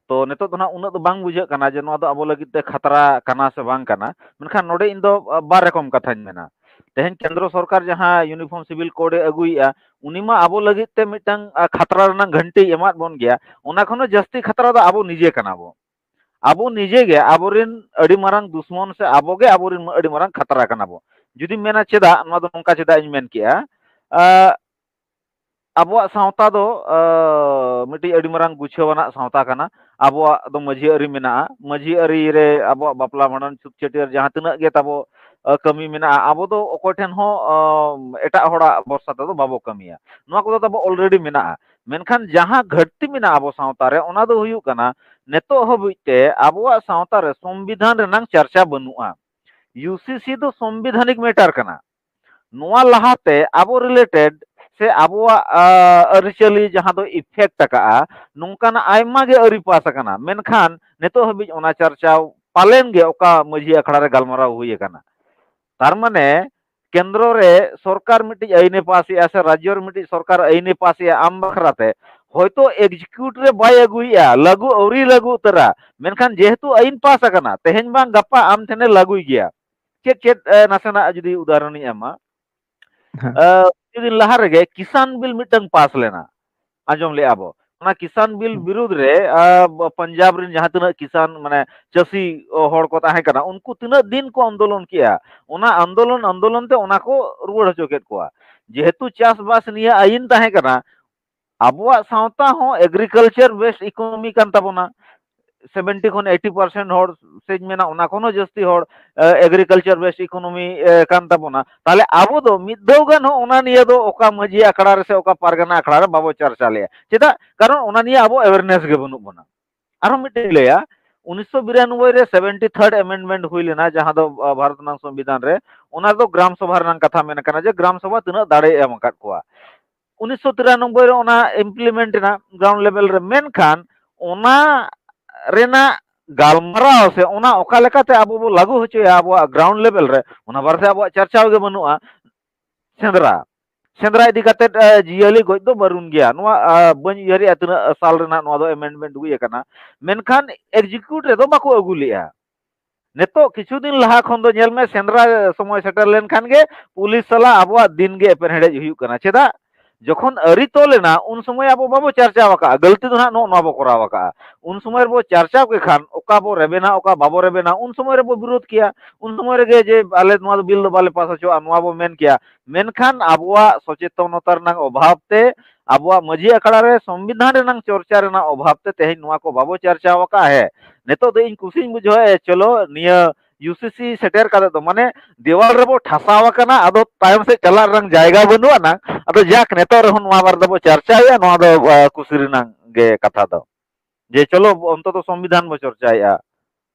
ᱛᱚ ᱱᱤᱛᱚᱜ ᱫᱚ ᱱᱟᱜ ᱩᱱᱟᱹᱜ ᱫᱚ ᱵᱟᱝ ᱵᱩᱡᱷᱟᱹᱜ ᱠᱟᱱᱟ ᱡᱮ ᱱᱚᱣᱟ ᱫᱚ ᱟᱵᱚ ᱞᱟᱹᱜᱤᱫ ᱛᱮ ᱠᱷᱟᱛᱨᱟ ᱠᱟᱱᱟ ᱥᱮ ᱵᱟᱝ ᱠᱟᱱᱟ᱾ ᱢᱮᱱᱠᱷᱟᱱ ᱱᱚᱰᱮ ᱤᱧ ᱫᱚ, ᱟ, ᱵᱟᱨ ᱨᱚᱠᱚᱢ ᱠᱟᱛᱷᱟᱧ ᱢᱮᱱᱟ᱾ ᱛᱮᱦᱮᱧ ᱠᱮᱱᱫᱨᱚ ᱥᱚᱨᱠᱟᱨ ᱡᱟᱦᱟᱸ ᱤᱭᱩᱱᱤᱯᱷᱚᱨᱢ ᱥᱤᱵᱤᱞ ᱠᱳᱰ ᱮ ᱟᱹᱜᱩᱭᱮᱫᱼᱟ, ᱩᱱᱤ ᱢᱟ ᱟᱵᱚ ᱞᱟᱹᱜᱤᱫ ᱛᱮ ᱢᱤᱫᱴᱟᱝ, ᱟ, ᱠᱷᱟᱛᱨᱟ ᱨᱮᱱᱟᱜ ᱜᱷᱟᱹᱱᱴᱤᱭ ᱮᱢᱟᱫ ᱵᱚᱱ ᱜᱮᱭᱟ᱾ ᱚᱱᱟ ᱠᱷᱚᱱ ᱦᱚᱸ ᱡᱟᱹᱥᱛᱤ ᱠᱷᱟᱛᱨᱟ ᱫᱚ ᱟᱵᱚ ᱱᱤᱡᱮ ᱠᱟᱱᱟ ᱵᱚ᱾ ᱟᱵᱚ ᱱᱤᱡᱮ ᱜᱮ ᱟᱵᱚᱨᱮᱱ ᱟᱹᱰᱤ ᱢᱟᱨᱟᱝ ᱫᱩᱥᱢᱚᱱ ᱥᱮ ᱟᱵᱚ ᱜᱮ ᱟᱵᱚᱨᱮᱱ ᱟᱹᱰᱤ ᱢᱟᱨᱟᱝ ᱠᱷᱟᱛᱨᱟ ᱠᱟᱱᱟ ᱵᱚ᱾ ᱡᱩᱫᱤᱢ ᱢᱮᱱᱟ ᱪᱮᱫᱟᱜ, ᱱᱚᱣᱟ ᱫᱚ ᱱᱚᱝᱠᱟ ᱪᱮᱫᱟᱜ ᱤᱧ ᱢᱮᱱ ᱠᱮᱜᱼᱟ, ᱟ, ᱟᱵᱚᱣᱟᱜ ᱥᱟᱶᱛᱟ ᱫᱚ, ᱟ, ᱢᱤᱫᱴᱤᱡ ᱟᱹᱰᱤ ᱢᱟᱨᱟᱝ ᱜᱩᱪᱷᱟᱹᱣ ᱟᱱᱟᱜ ᱥᱟᱶᱛᱟ ᱠᱟᱱᱟ᱾ ᱟᱵᱚᱣᱟᱜ ᱫᱚ ᱢᱟᱹᱡᱷᱤ ᱟᱹᱨᱤ ᱢᱮᱱᱟᱜᱼᱟ᱾ ᱢᱟᱹᱡᱷᱤ ᱟᱹᱨᱤ ᱨᱮ ᱟᱵᱚᱣᱟᱜ ᱵᱟᱯᱞᱟ, ᱵᱷᱟᱸᱰᱟᱱ, ᱪᱷᱩᱛ, ᱪᱷᱟᱹᱴᱭᱟᱹᱨ ᱡᱟᱦᱟᱸ ᱛᱤᱱᱟᱹᱜ ᱜᱮ ᱛᱟᱵᱚ, ᱟ, ᱠᱟᱹᱢᱤ ᱢᱮᱱᱟᱜᱼᱟ, ᱟᱵᱚ ᱫᱚ ᱚᱠᱚᱭ ᱴᱷᱮᱱ ᱦᱚᱸ, ᱟ, ᱮᱴᱟᱜ ᱦᱚᱲᱟᱜ ᱵᱷᱚᱨᱥᱟ ᱛᱮᱫᱚ ᱵᱟᱵᱚ ᱠᱟᱹᱢᱤᱭᱟ᱾ ᱱᱚᱣᱟ ᱠᱚᱫᱚ ᱛᱟᱵᱚ already ᱢᱮᱱᱟᱜᱼᱟ᱾ ᱢᱮᱱᱠᱷᱟᱱ ᱡᱟᱦᱟᱸ ᱜᱷᱟᱹᱴᱛᱤ ᱢᱮᱱᱟᱜᱼᱟ ᱟᱵᱚ ᱥᱟᱶᱛᱟ ᱨᱮ, ᱚᱱᱟ ᱫᱚ ᱦᱩᱭᱩᱜ ᱠᱟᱱᱟ, ᱱᱤᱛᱚᱜ ᱦᱟᱹᱵᱤᱡ ᱛᱮ ᱟᱵᱚᱣᱟᱜ ᱥᱟᱶᱛᱟ ᱨᱮ ᱥᱚᱝᱵᱤᱫᱷᱟᱱ ᱨᱮᱱᱟᱝ ᱪᱟᱨᱪᱟ ᱵᱟᱹᱱᱩᱜᱼᱟ᱾ ᱤᱭᱩᱥᱤᱥᱤ ᱫᱚ ᱥᱚᱝᱵᱤᱫᱷᱟᱱᱤᱠ ᱢᱮᱴᱟᱨ ᱠᱟᱱᱟ᱾ ᱱᱚᱣᱟ ᱞᱟᱦᱟᱛᱮ ᱟᱵᱚ ᱨᱤᱞᱮᱴᱮᱰ ᱥᱮ ᱟᱵᱚᱣᱟᱜ, ᱟ, ᱟᱹᱨᱤᱪᱟᱹᱞᱤ ᱡᱟᱦᱟᱸ ᱫᱚ ᱤᱯᱷᱮᱠᱴ ᱟᱠᱟᱜᱼᱟ, ᱱᱚᱝᱠᱟᱱᱟᱜ ᱟᱭᱢᱟ ᱜᱮ ᱟᱹᱨᱤ ᱯᱟᱥ ᱟᱠᱟᱱᱟ, ᱢᱮᱱᱠᱷᱟᱱ ᱱᱤᱛᱚᱜ ᱦᱟᱹᱵᱤᱡ ᱚᱱᱟ ᱪᱟᱨᱪᱟᱣ ᱯᱟᱞᱮᱱ ᱜᱮ ᱚᱠᱟ ᱢᱟᱹᱡᱷᱤ ᱟᱠᱷᱲᱟ ᱨᱮ ᱜᱟᱞᱢᱟᱨᱟᱣ ᱦᱩᱭ ᱟᱠᱟᱱᱟ᱾ ᱛᱟᱨ ᱢᱟᱱᱮ ᱠᱮᱱᱫᱨᱚ ᱨᱮ ᱥᱚᱨᱠᱟᱨ ᱢᱤᱫᱴᱤᱡ ᱟᱹᱭᱤᱱᱮ ᱯᱟᱥᱮᱜᱼᱟ ᱥᱮ ᱨᱟᱡᱽᱡᱚ ᱨᱮ ᱢᱤᱫᱴᱤᱡ ᱥᱚᱨᱠᱟᱨ ᱟᱹᱭᱤᱱᱮ ᱯᱟᱥᱮᱜᱼᱟ ᱟᱢ ᱵᱟᱠᱷᱨᱟ ᱛᱮ, ᱦᱚᱭᱛᱳ ᱮᱠᱡᱤᱠᱤᱭᱩᱴ ᱨᱮ ᱵᱟᱭ ᱟᱹᱜᱩᱭᱮᱜᱼᱟ, ᱞᱟᱹᱜᱩ ᱟᱹᱣᱨᱤ ᱞᱟᱹᱜᱩ ᱩᱛᱟᱹᱨᱟ, ᱢᱮᱱᱠᱷᱟᱱ ᱡᱮᱦᱮᱛᱩ ᱟᱹᱭᱤᱱ ᱯᱟᱥ ᱟᱠᱟᱱᱟ, ᱛᱮᱦᱮᱧ ᱵᱟᱝ ᱜᱟᱯᱟ ᱟᱢ ᱴᱷᱮᱱᱮ ᱞᱟᱹᱜᱩᱭ ᱜᱮᱭᱟ᱾ ᱪᱮᱫ ᱪᱮᱫ, ᱮ, ᱱᱟᱥᱮᱱᱟᱜ ᱡᱩᱫᱤ ᱩᱫᱟᱦᱚᱨᱚᱱᱤᱧ ᱮᱢᱟ, ᱦᱮᱸ᱾ ᱮ, ᱠᱤᱪᱷᱩ ᱫᱤᱱ ᱞᱟᱦᱟ ᱨᱮᱜᱮ ᱠᱤᱥᱟᱱ ᱵᱤᱞ ᱢᱤᱫᱴᱟᱝ ᱯᱟᱥ ᱞᱮᱱᱟ, ᱟᱸᱡᱚᱢ ᱞᱮᱜᱼᱟ ᱵᱚ᱾ ᱚᱱᱟ ᱠᱤᱥᱟᱱ ᱵᱤᱞ ᱦᱩᱸ᱾ ᱵᱤᱨᱩᱫᱽ ᱨᱮ, ᱟ, ᱯᱟᱧᱡᱟᱵᱽ ᱨᱮᱱ ᱡᱟᱦᱟᱸ ᱛᱤᱱᱟᱹᱜ ᱠᱤᱥᱟᱱ, ᱢᱟᱱᱮ, ᱪᱟᱹᱥᱤ ᱦᱚᱲ ᱠᱚ ᱛᱟᱦᱮᱸ ᱠᱟᱱᱟ, ᱩᱱᱠᱩ ᱛᱤᱱᱟᱹᱜ ᱫᱤᱱ ᱠᱚ ᱟᱱᱫᱳᱞᱚᱱ ᱠᱮᱜᱼᱟ, ᱚᱱᱟ ᱟᱱᱫᱳᱞᱚᱱ, ᱟᱱᱫᱳᱞᱚᱱ ᱛᱮ ᱚᱱᱟ ᱠᱚ ᱨᱩᱣᱟᱹᱲ ᱦᱚᱪᱚ ᱠᱮᱫ ᱠᱚᱣᱟ᱾ ᱡᱮᱦᱮᱛᱩ ᱪᱟᱥᱵᱟᱥ ᱱᱤᱭᱟᱹ ᱟᱹᱭᱤᱱ ᱛᱟᱦᱮᱸ ᱠᱟᱱᱟ, ᱟᱵᱚᱣᱟᱜ ᱥᱟᱶᱛᱟ ᱦᱚᱸ agriculture based economy ᱠᱟᱱ ᱛᱟᱵᱚᱱᱟ᱾ Seventy ᱠᱷᱚᱱ eighty percent ᱦᱚᱲ ᱥᱮᱧ ᱢᱮᱱᱟ, ᱚᱱᱟ ᱠᱷᱚᱱ ᱦᱚᱸ ᱡᱟᱹᱥᱛᱤ ᱦᱚᱲ, ᱮ, agriculture based economy, ᱮ, ᱠᱟᱱ ᱛᱟᱵᱚᱱᱟ᱾ ᱛᱟᱦᱞᱮ ᱟᱵᱚ ᱫᱚ ᱢᱤᱫ ᱫᱷᱟᱣ ᱜᱟᱱ ᱦᱚᱸ ᱚᱱᱟ ᱱᱤᱭᱟᱹ ᱫᱚ ᱚᱠᱟ ᱢᱟᱹᱡᱷᱤ ᱟᱠᱷᱲᱟ ᱨᱮ ᱥᱮ ᱚᱠᱟ ᱯᱟᱨᱜᱟᱱᱟ ᱟᱠᱷᱲᱟ ᱨᱮ ᱵᱟᱵᱚ ᱪᱟᱨᱪᱟ ᱞᱮᱜᱼᱟ᱾ ᱪᱮᱫᱟᱜ? ᱠᱟᱨᱚᱱ ᱚᱱᱟ ᱱᱤᱭᱟᱹ ᱟᱵᱚ awareness ᱜᱮ ᱵᱟᱹᱱᱩᱜ ᱵᱚᱱᱟ᱾ ᱟᱨᱦᱚᱸ ᱢᱤᱫᱴᱮᱱ ᱤᱧ ᱞᱟᱹᱭᱟ, ᱩᱱᱤᱥᱥᱚ ᱵᱤᱨᱟᱱᱚᱵᱵᱳᱭ ᱨᱮ seventy third amendment ᱦᱩᱭ ᱞᱮᱱᱟ, ᱡᱟᱦᱟᱸ ᱫᱚ, ᱟ, ᱵᱷᱟᱨᱚᱛ ᱨᱮᱱᱟᱜ ᱥᱚᱝᱵᱤᱫᱷᱟᱱ ᱨᱮ, ᱚᱱᱟ ᱨᱮᱫᱚ ᱜᱨᱟᱢ ᱥᱚᱵᱷᱟ ᱨᱮᱱᱟᱜ ᱠᱟᱛᱷᱟ ᱢᱮᱱ ᱠᱟᱱᱟ ᱡᱮ ᱜᱨᱟᱢ ᱥᱚᱵᱷᱟ ᱛᱤᱱᱟᱹᱜ ᱫᱟᱲᱮ ᱮ ᱮᱢ ᱟᱠᱟᱫ ᱠᱚᱣᱟ᱾ ᱩᱱᱤᱥᱥᱚ ᱛᱤᱨᱟᱱᱚᱵᱵᱳᱭ ᱨᱮ ᱚᱱᱟ implement ᱮᱱᱟ ground level ᱨᱮ, ᱢᱮᱱᱠᱷᱟᱱ ᱚᱱᱟ ᱨᱮᱱᱟᱜ ᱜᱟᱞᱢᱟᱨᱟᱣ ᱥᱮ ᱚᱱᱟ ᱚᱠᱟ ᱞᱮᱠᱟᱛᱮ ᱟᱵᱚ ᱵᱚ ᱞᱟᱹᱜᱩ ᱦᱚᱪᱚᱭᱟ ᱟᱵᱚᱣᱟᱜ ground level ᱨᱮ, ᱚᱱᱟ ᱵᱟᱨᱮᱛᱮ ᱟᱵᱚᱣᱟᱜ ᱪᱟᱨᱪᱟᱣ ᱜᱮ ᱵᱟᱹᱱᱩᱜᱼᱟ᱾ ᱥᱮᱸᱫᱽᱨᱟ, ᱥᱮᱸᱫᱽᱨᱟ ᱤᱫᱤ ᱠᱟᱛᱮᱫ, ᱮ, ᱡᱤᱭᱟᱹᱞᱤ ᱜᱚᱡ ᱫᱚ ᱵᱟᱹᱨᱩᱱ ᱜᱮᱭᱟ, ᱱᱚᱣᱟ, ᱟ, ᱵᱟᱹᱧ ᱩᱭᱦᱟᱹᱨᱮᱜᱼᱟ ᱛᱤᱱᱟᱹᱜ ᱥᱟᱞ ᱨᱮᱱᱟᱜ ᱱᱚᱣᱟ ᱫᱚ amendment ᱦᱩᱭ ᱟᱠᱟᱱᱟ, ᱢᱮᱱᱠᱷᱟᱱ execute ᱨᱮᱫᱚ ᱵᱟᱠᱚ ᱟᱹᱜᱩ ᱞᱮᱜᱼᱟ᱾ ᱱᱤᱛᱚᱜ ᱠᱤᱪᱷᱩ ᱫᱤᱱ ᱞᱟᱦᱟ ᱠᱷᱚᱱ ᱫᱚ ᱧᱮᱞ ᱢᱮ, ᱥᱮᱸᱫᱽᱨᱟ ᱥᱚᱢᱚᱭ ᱥᱮᱴᱮᱨ ᱞᱮᱱᱠᱷᱟᱱ ᱜᱮ ᱯᱩᱞᱤᱥ ᱥᱟᱞᱟᱜ ᱟᱵᱚᱣᱟᱜ ᱫᱤᱱ ᱜᱮ ᱮᱯᱮᱨᱦᱮᱸᱰᱮᱡ ᱦᱩᱭᱩᱜ ᱠᱟᱱᱟ᱾ ᱪᱮᱫᱟᱜ? ᱡᱚᱠᱷᱚᱱ ᱟᱹᱨᱤ ᱛᱚᱞ ᱮᱱᱟ, ᱩᱱ ᱥᱚᱢᱚᱭ ᱟᱵᱚ ᱵᱟᱵᱚ ᱪᱟᱨᱪᱟᱣ ᱟᱠᱟᱫᱼᱟ, ᱜᱟᱹᱞᱛᱤ ᱫᱚ ᱱᱟᱦᱟᱜ ᱱᱚᱜᱼᱚ ᱱᱚᱣᱟ ᱵᱚ ᱠᱚᱨᱟᱣ ᱟᱠᱟᱫᱼᱟ᱾ ᱩᱱ ᱥᱚᱢᱚᱭ ᱨᱮᱵᱚ ᱪᱟᱨᱪᱟᱣ ᱠᱮ ᱠᱷᱟᱱ ᱚᱠᱟ ᱵᱚ ᱨᱮᱵᱮᱱᱟ, ᱚᱠᱟ ᱵᱟᱵᱚ ᱨᱮᱵᱮᱱᱟ, ᱩᱱ ᱥᱚᱢᱚᱭ ᱨᱮᱵᱚ ᱵᱤᱨᱳᱫ ᱠᱮᱭᱟ, ᱩᱱ ᱥᱚᱢᱚᱭ ᱨᱮᱜᱮ ᱡᱮ ᱟᱞᱮ ᱱᱚᱣᱟ ᱫᱚ ᱵᱤᱞ ᱫᱚ ᱵᱟᱞᱮ ᱯᱟᱥ ᱦᱚᱪᱚᱣᱟᱜᱼᱟ, ᱱᱚᱣᱟ ᱵᱚ ᱢᱮᱱ ᱠᱮᱭᱟ᱾ ᱢᱮᱱᱠᱷᱟᱱ ᱟᱵᱚᱣᱟᱜ ᱥᱚᱪᱮᱛᱚᱱᱚᱛᱟ ᱨᱮᱱᱟᱜ ᱚᱵᱷᱟᱵᱽ ᱛᱮ, ᱟᱵᱚᱣᱟᱜ ᱢᱟᱹᱡᱷᱤ ᱟᱠᱷᱲᱟ ᱨᱮ ᱥᱚᱝᱵᱤᱫᱷᱟᱱ ᱨᱮᱱᱟᱜ ᱪᱚᱨᱪᱟ ᱨᱮᱱᱟᱜ ᱚᱵᱷᱟᱵᱽ ᱛᱮ ᱛᱮᱦᱮᱧ ᱱᱚᱣᱟ ᱠᱚ ᱵᱟᱵᱚ ᱪᱟᱨᱪᱟᱣ ᱟᱠᱟᱫᱼᱟ᱾ ᱦᱮᱸ, ᱱᱤᱛᱚᱜ ᱫᱚ ᱤᱧ ᱠᱩᱥᱤᱧ ᱵᱩᱡᱷᱟᱹᱣᱟ, ᱮ, ᱪᱚᱞᱚ ᱱᱤᱭᱟᱹ ᱤᱭᱩ ᱥᱤ ᱥᱤ ᱥᱮᱴᱮᱨ ᱠᱟᱛᱮ ᱫᱚ, ᱢᱟᱱᱮ, ᱫᱮᱣᱟᱞ ᱨᱮᱵᱚ ᱴᱷᱟᱥᱟᱣ ᱟᱠᱟᱱᱟ, ᱟᱫᱚ ᱛᱟᱭᱚᱢ ᱥᱮᱫ ᱪᱟᱞᱟᱜ ᱨᱮᱱᱟᱜ ᱡᱟᱭᱜᱟ ᱵᱟᱹᱱᱩᱜ ᱟᱱᱟᱝ᱾ ᱟᱫᱚ ᱡᱟᱠ, ᱱᱤᱛᱚᱜ ᱨᱮᱦᱚᱸ ᱱᱚᱣᱟ ᱵᱟᱨᱮ ᱫᱚᱵᱚ ᱪᱟᱨᱪᱟᱭᱮᱫᱼᱟ, ᱱᱚᱣᱟ ᱫᱚ, ᱟ, ᱠᱩᱥᱤ ᱨᱮᱱᱟᱜ ᱜᱮ ᱠᱟᱛᱷᱟ ᱫᱚ, ᱡᱮ ᱪᱚᱞᱚ ᱚᱱᱛᱚᱛᱚ ᱥᱚᱝᱵᱤᱫᱷᱟᱱ ᱵᱚ ᱪᱚᱨᱪᱟᱭᱮᱫᱼᱟ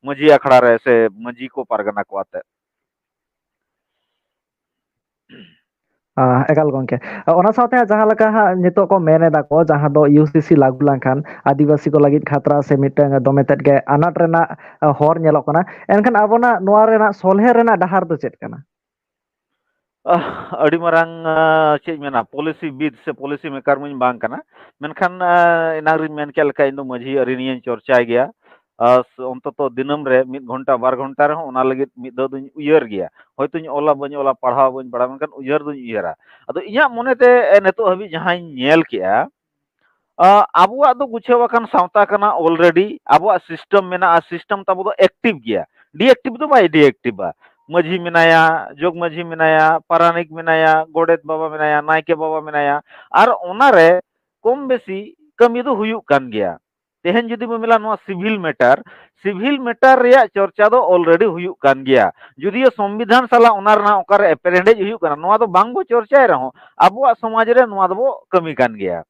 ᱢᱟᱹᱡᱷᱤ ᱟᱠᱷᱲᱟ ᱨᱮ ᱥᱮ ᱢᱟᱹᱡᱷᱤ ᱠᱚ ᱯᱟᱨᱜᱟᱱᱟ ᱠᱚ ᱟᱛᱮ᱾ ᱟᱸ, ᱮᱠᱟᱞ ᱜᱚᱝᱠᱮ᱾ ᱚᱱᱟ ᱥᱟᱶᱛᱮ ᱦᱟᱸᱜ ᱡᱟᱦᱟᱸ ᱞᱮᱠᱟ ᱦᱟᱸᱜ ᱱᱤᱛᱚᱜ ᱠᱚ ᱢᱮᱱ ᱮᱫᱟ ᱠᱚ, ᱡᱟᱦᱟᱸ ᱫᱚ ᱤᱭᱩ ᱥᱤ ᱥᱤ ᱞᱟᱹᱜᱩ ᱞᱮᱱᱠᱷᱟᱱ ᱟᱹᱫᱤᱵᱟᱹᱥᱤ ᱠᱚ ᱞᱟᱹᱜᱤᱫ ᱠᱷᱟᱛᱨᱟ ᱥᱮ ᱢᱤᱫᱴᱟᱝ ᱫᱚᱢᱮ ᱛᱮᱫ ᱜᱮ ᱟᱱᱟᱴ ᱨᱮᱱᱟᱜ, ᱟ, ᱦᱚᱨ ᱧᱮᱞᱚᱜ ᱠᱟᱱᱟ᱾ ᱮᱱᱠᱷᱟᱱ ᱟᱵᱚᱱᱟᱜ ᱱᱚᱣᱟ ᱨᱮᱱᱟᱜ ᱥᱚᱞᱦᱮ ᱨᱮᱱᱟᱜ ᱰᱟᱦᱟᱨ ᱫᱚ ᱪᱮᱫ ᱠᱟᱱᱟ? ᱟᱦ, ᱟᱹᱰᱤ ᱢᱟᱨᱟᱝ, ᱟ, ᱪᱮᱫ ᱤᱧ ᱢᱮᱱᱟ, ᱯᱚᱞᱤᱥᱤ ᱵᱤᱫ ᱥᱮ ᱯᱚᱞᱤᱥᱤ ᱢᱮᱠᱟᱨ ᱢᱟᱧ ᱵᱟᱝ ᱠᱟᱱᱟ᱾ ᱢᱮᱱᱠᱷᱟᱱ, ᱟ, ᱮᱱᱟᱝ ᱨᱤᱧ ᱢᱮᱱ ᱠᱮᱫ ᱞᱮᱠᱟ, ᱤᱧ ᱫᱚ ᱢᱟᱹᱡᱷᱤ ᱟᱹᱨᱤ ᱱᱤᱭᱮᱧ ᱪᱚᱨᱪᱟᱭ ᱜᱮᱭᱟ᱾ ᱟ, ᱚᱱᱛᱚᱛᱚ ᱫᱤᱱᱟᱹᱢ ᱨᱮ ᱢᱤᱫ ᱜᱷᱚᱱᱴᱟ, ᱵᱟᱨ ᱜᱷᱚᱱᱴᱟ ᱨᱮᱦᱚᱸ ᱚᱱᱟ ᱞᱟᱹᱜᱤᱫ ᱢᱤᱫ ᱫᱷᱟᱣ ᱫᱚᱧ ᱩᱭᱦᱟᱹᱨ ᱜᱮᱭᱟ᱾ ᱦᱚᱭᱛᱳᱧ ᱚᱞᱟ ᱵᱟᱹᱧ ᱚᱞᱟ, ᱯᱟᱲᱦᱟᱣ ᱵᱟᱹᱧ ᱯᱟᱲᱦᱟᱣᱟ, ᱢᱮᱱᱠᱷᱟᱱ ᱩᱭᱦᱟᱹᱨ ᱫᱚᱧ ᱩᱭᱦᱟᱹᱨᱟ᱾ ᱟᱫᱚ ᱤᱧᱟᱹᱜ ᱢᱚᱱᱮᱛᱮ, ᱮ, ᱱᱤᱛᱚᱜ ᱦᱟᱹᱵᱤᱡ ᱡᱟᱦᱟᱸᱧ ᱧᱮᱞ ᱠᱮᱜᱼᱟ, ᱟᱵᱚᱣᱟᱜ ᱫᱚ ᱜᱩᱪᱷᱟᱹᱣ ᱟᱠᱟᱱ ᱥᱟᱶᱛᱟ ᱠᱟᱱᱟ, already ᱟᱵᱚᱣᱟᱜ system ᱢᱮᱱᱟᱜᱼᱟ, system ᱛᱟᱵᱚ ᱫᱚ active ᱜᱮᱭᱟ, deactive ᱫᱚ ᱵᱟᱭ deactiveᱟ᱾ ᱢᱟᱹᱡᱷᱤ ᱢᱮᱱᱟᱭᱟ, ᱡᱚᱜᱽ ᱢᱟᱹᱡᱷᱤ ᱢᱮᱱᱟᱭᱟ, ᱯᱟᱨᱟᱱᱤᱠ ᱢᱮᱱᱟᱭᱟ, ᱜᱚᱰᱮᱛ ᱵᱟᱵᱟ ᱢᱮᱱᱟᱭᱟ, ᱱᱟᱭᱠᱮ ᱵᱟᱵᱟ ᱢᱮᱱᱟᱭᱟ, ᱟᱨ ᱚᱱᱟᱨᱮ ᱠᱚᱢ ᱵᱮᱥᱤ ᱠᱟᱹᱢᱤ ᱫᱚ ᱦᱩᱭᱩᱜ ᱠᱟᱱ ᱜᱮᱭᱟ᱾ ᱛᱮᱦᱮᱧ ᱡᱩᱫᱤ ᱵᱚᱱ ᱢᱮᱱᱟ ᱱᱚᱣᱟ civil matter, civil matter ᱨᱮᱭᱟᱜ ᱪᱚᱨᱪᱟ ᱫᱚ already ᱦᱩᱭᱩᱜ ᱠᱟᱱ ᱜᱮᱭᱟ᱾ ᱡᱩᱫᱤᱭᱳ ᱥᱚᱝᱵᱤᱫᱷᱟᱱ ᱥᱟᱞᱟᱜ ᱚᱱᱟ ᱨᱮᱱᱟᱜ ᱚᱠᱟᱨᱮ ᱮᱯᱮᱨᱦᱮᱸᱰᱮᱡ ᱦᱩᱭᱩᱜ ᱠᱟᱱᱟ, ᱱᱚᱣᱟ ᱫᱚ ᱵᱟᱝ ᱵᱚ ᱪᱚᱨᱪᱟᱭ ᱨᱮᱦᱚᱸ ᱟᱵᱚᱣᱟᱜ ᱥᱚᱢᱟᱡᱽ ᱨᱮ ᱱᱚᱣᱟ ᱫᱚᱵᱚ ᱠᱟᱹᱢᱤ ᱠᱟᱱ ᱜᱮᱭᱟ᱾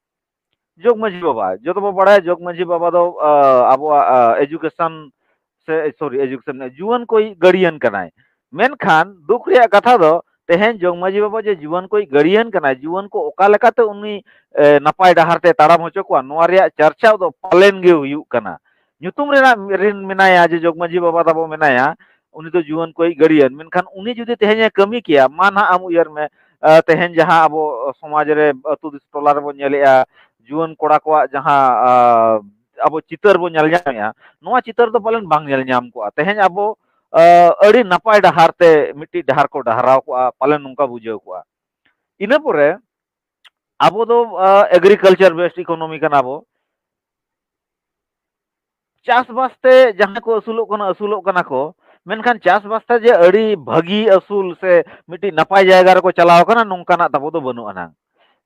ᱡᱚᱜᱽ ᱢᱟᱹᱡᱷᱤ ᱵᱟᱵᱟ, ᱡᱚᱛᱚ ᱵᱚ ᱵᱟᱲᱟᱭᱟ, ᱡᱚᱜᱽ ᱢᱟᱹᱡᱷᱤ ᱵᱟᱵᱟ ᱫᱚ ᱟᱵᱚᱣᱟᱜ education ᱥᱮ, sorry, education, ᱡᱩᱣᱟᱹᱱ ᱠᱚᱭᱤᱡ ᱜᱟᱹᱨᱰᱤᱭᱟᱱ ᱠᱟᱱᱟᱭ᱾ ᱢᱮᱱᱠᱷᱟᱱ ᱫᱩᱠ ᱨᱮᱭᱟᱜ ᱠᱟᱛᱷᱟ ᱫᱚ, ᱛᱮᱦᱮᱧ ᱡᱚᱜᱽ ᱢᱟᱹᱡᱷᱤ ᱵᱟᱵᱟ ᱡᱮ ᱡᱩᱣᱟᱹᱱ ᱠᱚᱭᱤᱡ ᱜᱟᱹᱨᱰᱤᱭᱟᱱ ᱠᱟᱱᱟᱭ, ᱡᱩᱣᱟᱹᱱ ᱠᱚ ᱚᱠᱟ ᱞᱮᱠᱟᱛᱮ ᱩᱱᱤ ᱱᱟᱯᱟᱭ ᱰᱟᱦᱟᱨ ᱛᱮ ᱛᱟᱲᱟᱢ ᱦᱚᱪᱚ ᱠᱚᱣᱟ, ᱱᱚᱣᱟ ᱨᱮᱭᱟᱜ ᱪᱟᱨᱪᱟᱣ ᱫᱚ ᱯᱟᱞᱮᱱ ᱜᱮ ᱦᱩᱭᱩᱜ ᱠᱟᱱᱟ᱾ ᱧᱩᱛᱩᱢ ᱨᱮᱱᱟᱜ ᱨᱤᱱ ᱢᱮᱱᱟᱭᱟ ᱡᱮ ᱡᱚᱜᱽ ᱢᱟᱹᱡᱷᱤ ᱵᱟᱵᱟ ᱛᱟᱵᱚ ᱢᱮᱱᱟᱭᱟ, ᱩᱱᱤ ᱫᱚ ᱡᱩᱣᱟᱹᱱ ᱠᱚᱭᱤᱡ ᱜᱟᱹᱨᱰᱤᱭᱟᱱ, ᱢᱮᱱᱠᱷᱟᱱ ᱩᱱᱤ ᱡᱩᱫᱤ ᱛᱮᱦᱮᱧ ᱮ ᱠᱟᱹᱢᱤ ᱠᱮᱭᱟ, ᱢᱟ ᱱᱟᱦᱟᱜ ᱟᱢ ᱩᱭᱦᱟᱹᱨ ᱢᱮ, ᱛᱮᱦᱮᱧ ᱡᱟᱦᱟᱸ ᱟᱵᱚ ᱥᱚᱢᱟᱡᱽ ᱨᱮ, ᱟᱹᱛᱩ ᱫᱤᱥᱚᱢ ᱴᱚᱞᱟ ᱨᱮᱵᱚᱱ ᱧᱮᱞᱮᱜᱼᱟ, ᱡᱩᱣᱟᱹᱱ ᱠᱚᱲᱟ ᱠᱚᱣᱟᱜ ᱡᱟᱦᱟᱸ ᱟᱵᱚ ᱪᱤᱛᱟᱹᱨ ᱵᱚᱱ ᱧᱮᱞ ᱧᱟᱢᱮᱜᱼᱟ, ᱱᱚᱣᱟ ᱪᱤᱛᱟᱹᱨ ᱫᱚ ᱯᱟᱞᱮᱱ ᱵᱟᱝ ᱧᱮᱞ ᱧᱟᱢ ᱠᱚᱜᱼᱟ᱾ ᱛᱮᱦᱮᱧ ᱟᱵᱚ ᱟᱹᱰᱤ ᱱᱟᱯᱟᱭ ᱰᱟᱦᱟᱨ ᱛᱮ ᱢᱤᱫᱴᱤᱡ ᱰᱟᱦᱟᱨ ᱠᱚ ᱰᱟᱦᱨᱟᱣ ᱠᱚᱜᱼᱟ, ᱯᱟᱞᱮᱱ ᱱᱚᱝᱠᱟ ᱵᱩᱡᱷᱟᱹᱣ ᱠᱚᱜᱼᱟ᱾ ᱤᱱᱟᱹ ᱯᱚᱨᱮ ᱟᱵᱚ ᱫᱚ agriculture based economy ᱠᱟᱱᱟ ᱵᱚ᱾ ᱪᱟᱥᱵᱟᱥ ᱛᱮ ᱡᱟᱦᱟᱸᱭ ᱠᱚ ᱟᱹᱥᱩᱞᱚᱜ ᱠᱟᱱᱟ, ᱟᱹᱥᱩᱞᱚᱜ ᱠᱟᱱᱟ ᱠᱚ, ᱢᱮᱱᱠᱷᱟᱱ ᱪᱟᱥᱵᱟᱥ ᱛᱮ ᱡᱮ ᱟᱹᱰᱤ ᱵᱷᱟᱹᱜᱤ ᱟᱹᱥᱩᱞ ᱥᱮ ᱢᱤᱫᱴᱤᱡ ᱱᱟᱯᱟᱭ ᱡᱟᱭᱜᱟ ᱨᱮᱠᱚ ᱪᱟᱞᱟᱣ ᱠᱟᱱᱟ, ᱱᱚᱝᱠᱟᱱᱟᱜ ᱛᱟᱵᱚ ᱫᱚ ᱵᱟᱹᱱᱩᱜ ᱟᱱᱟᱝ᱾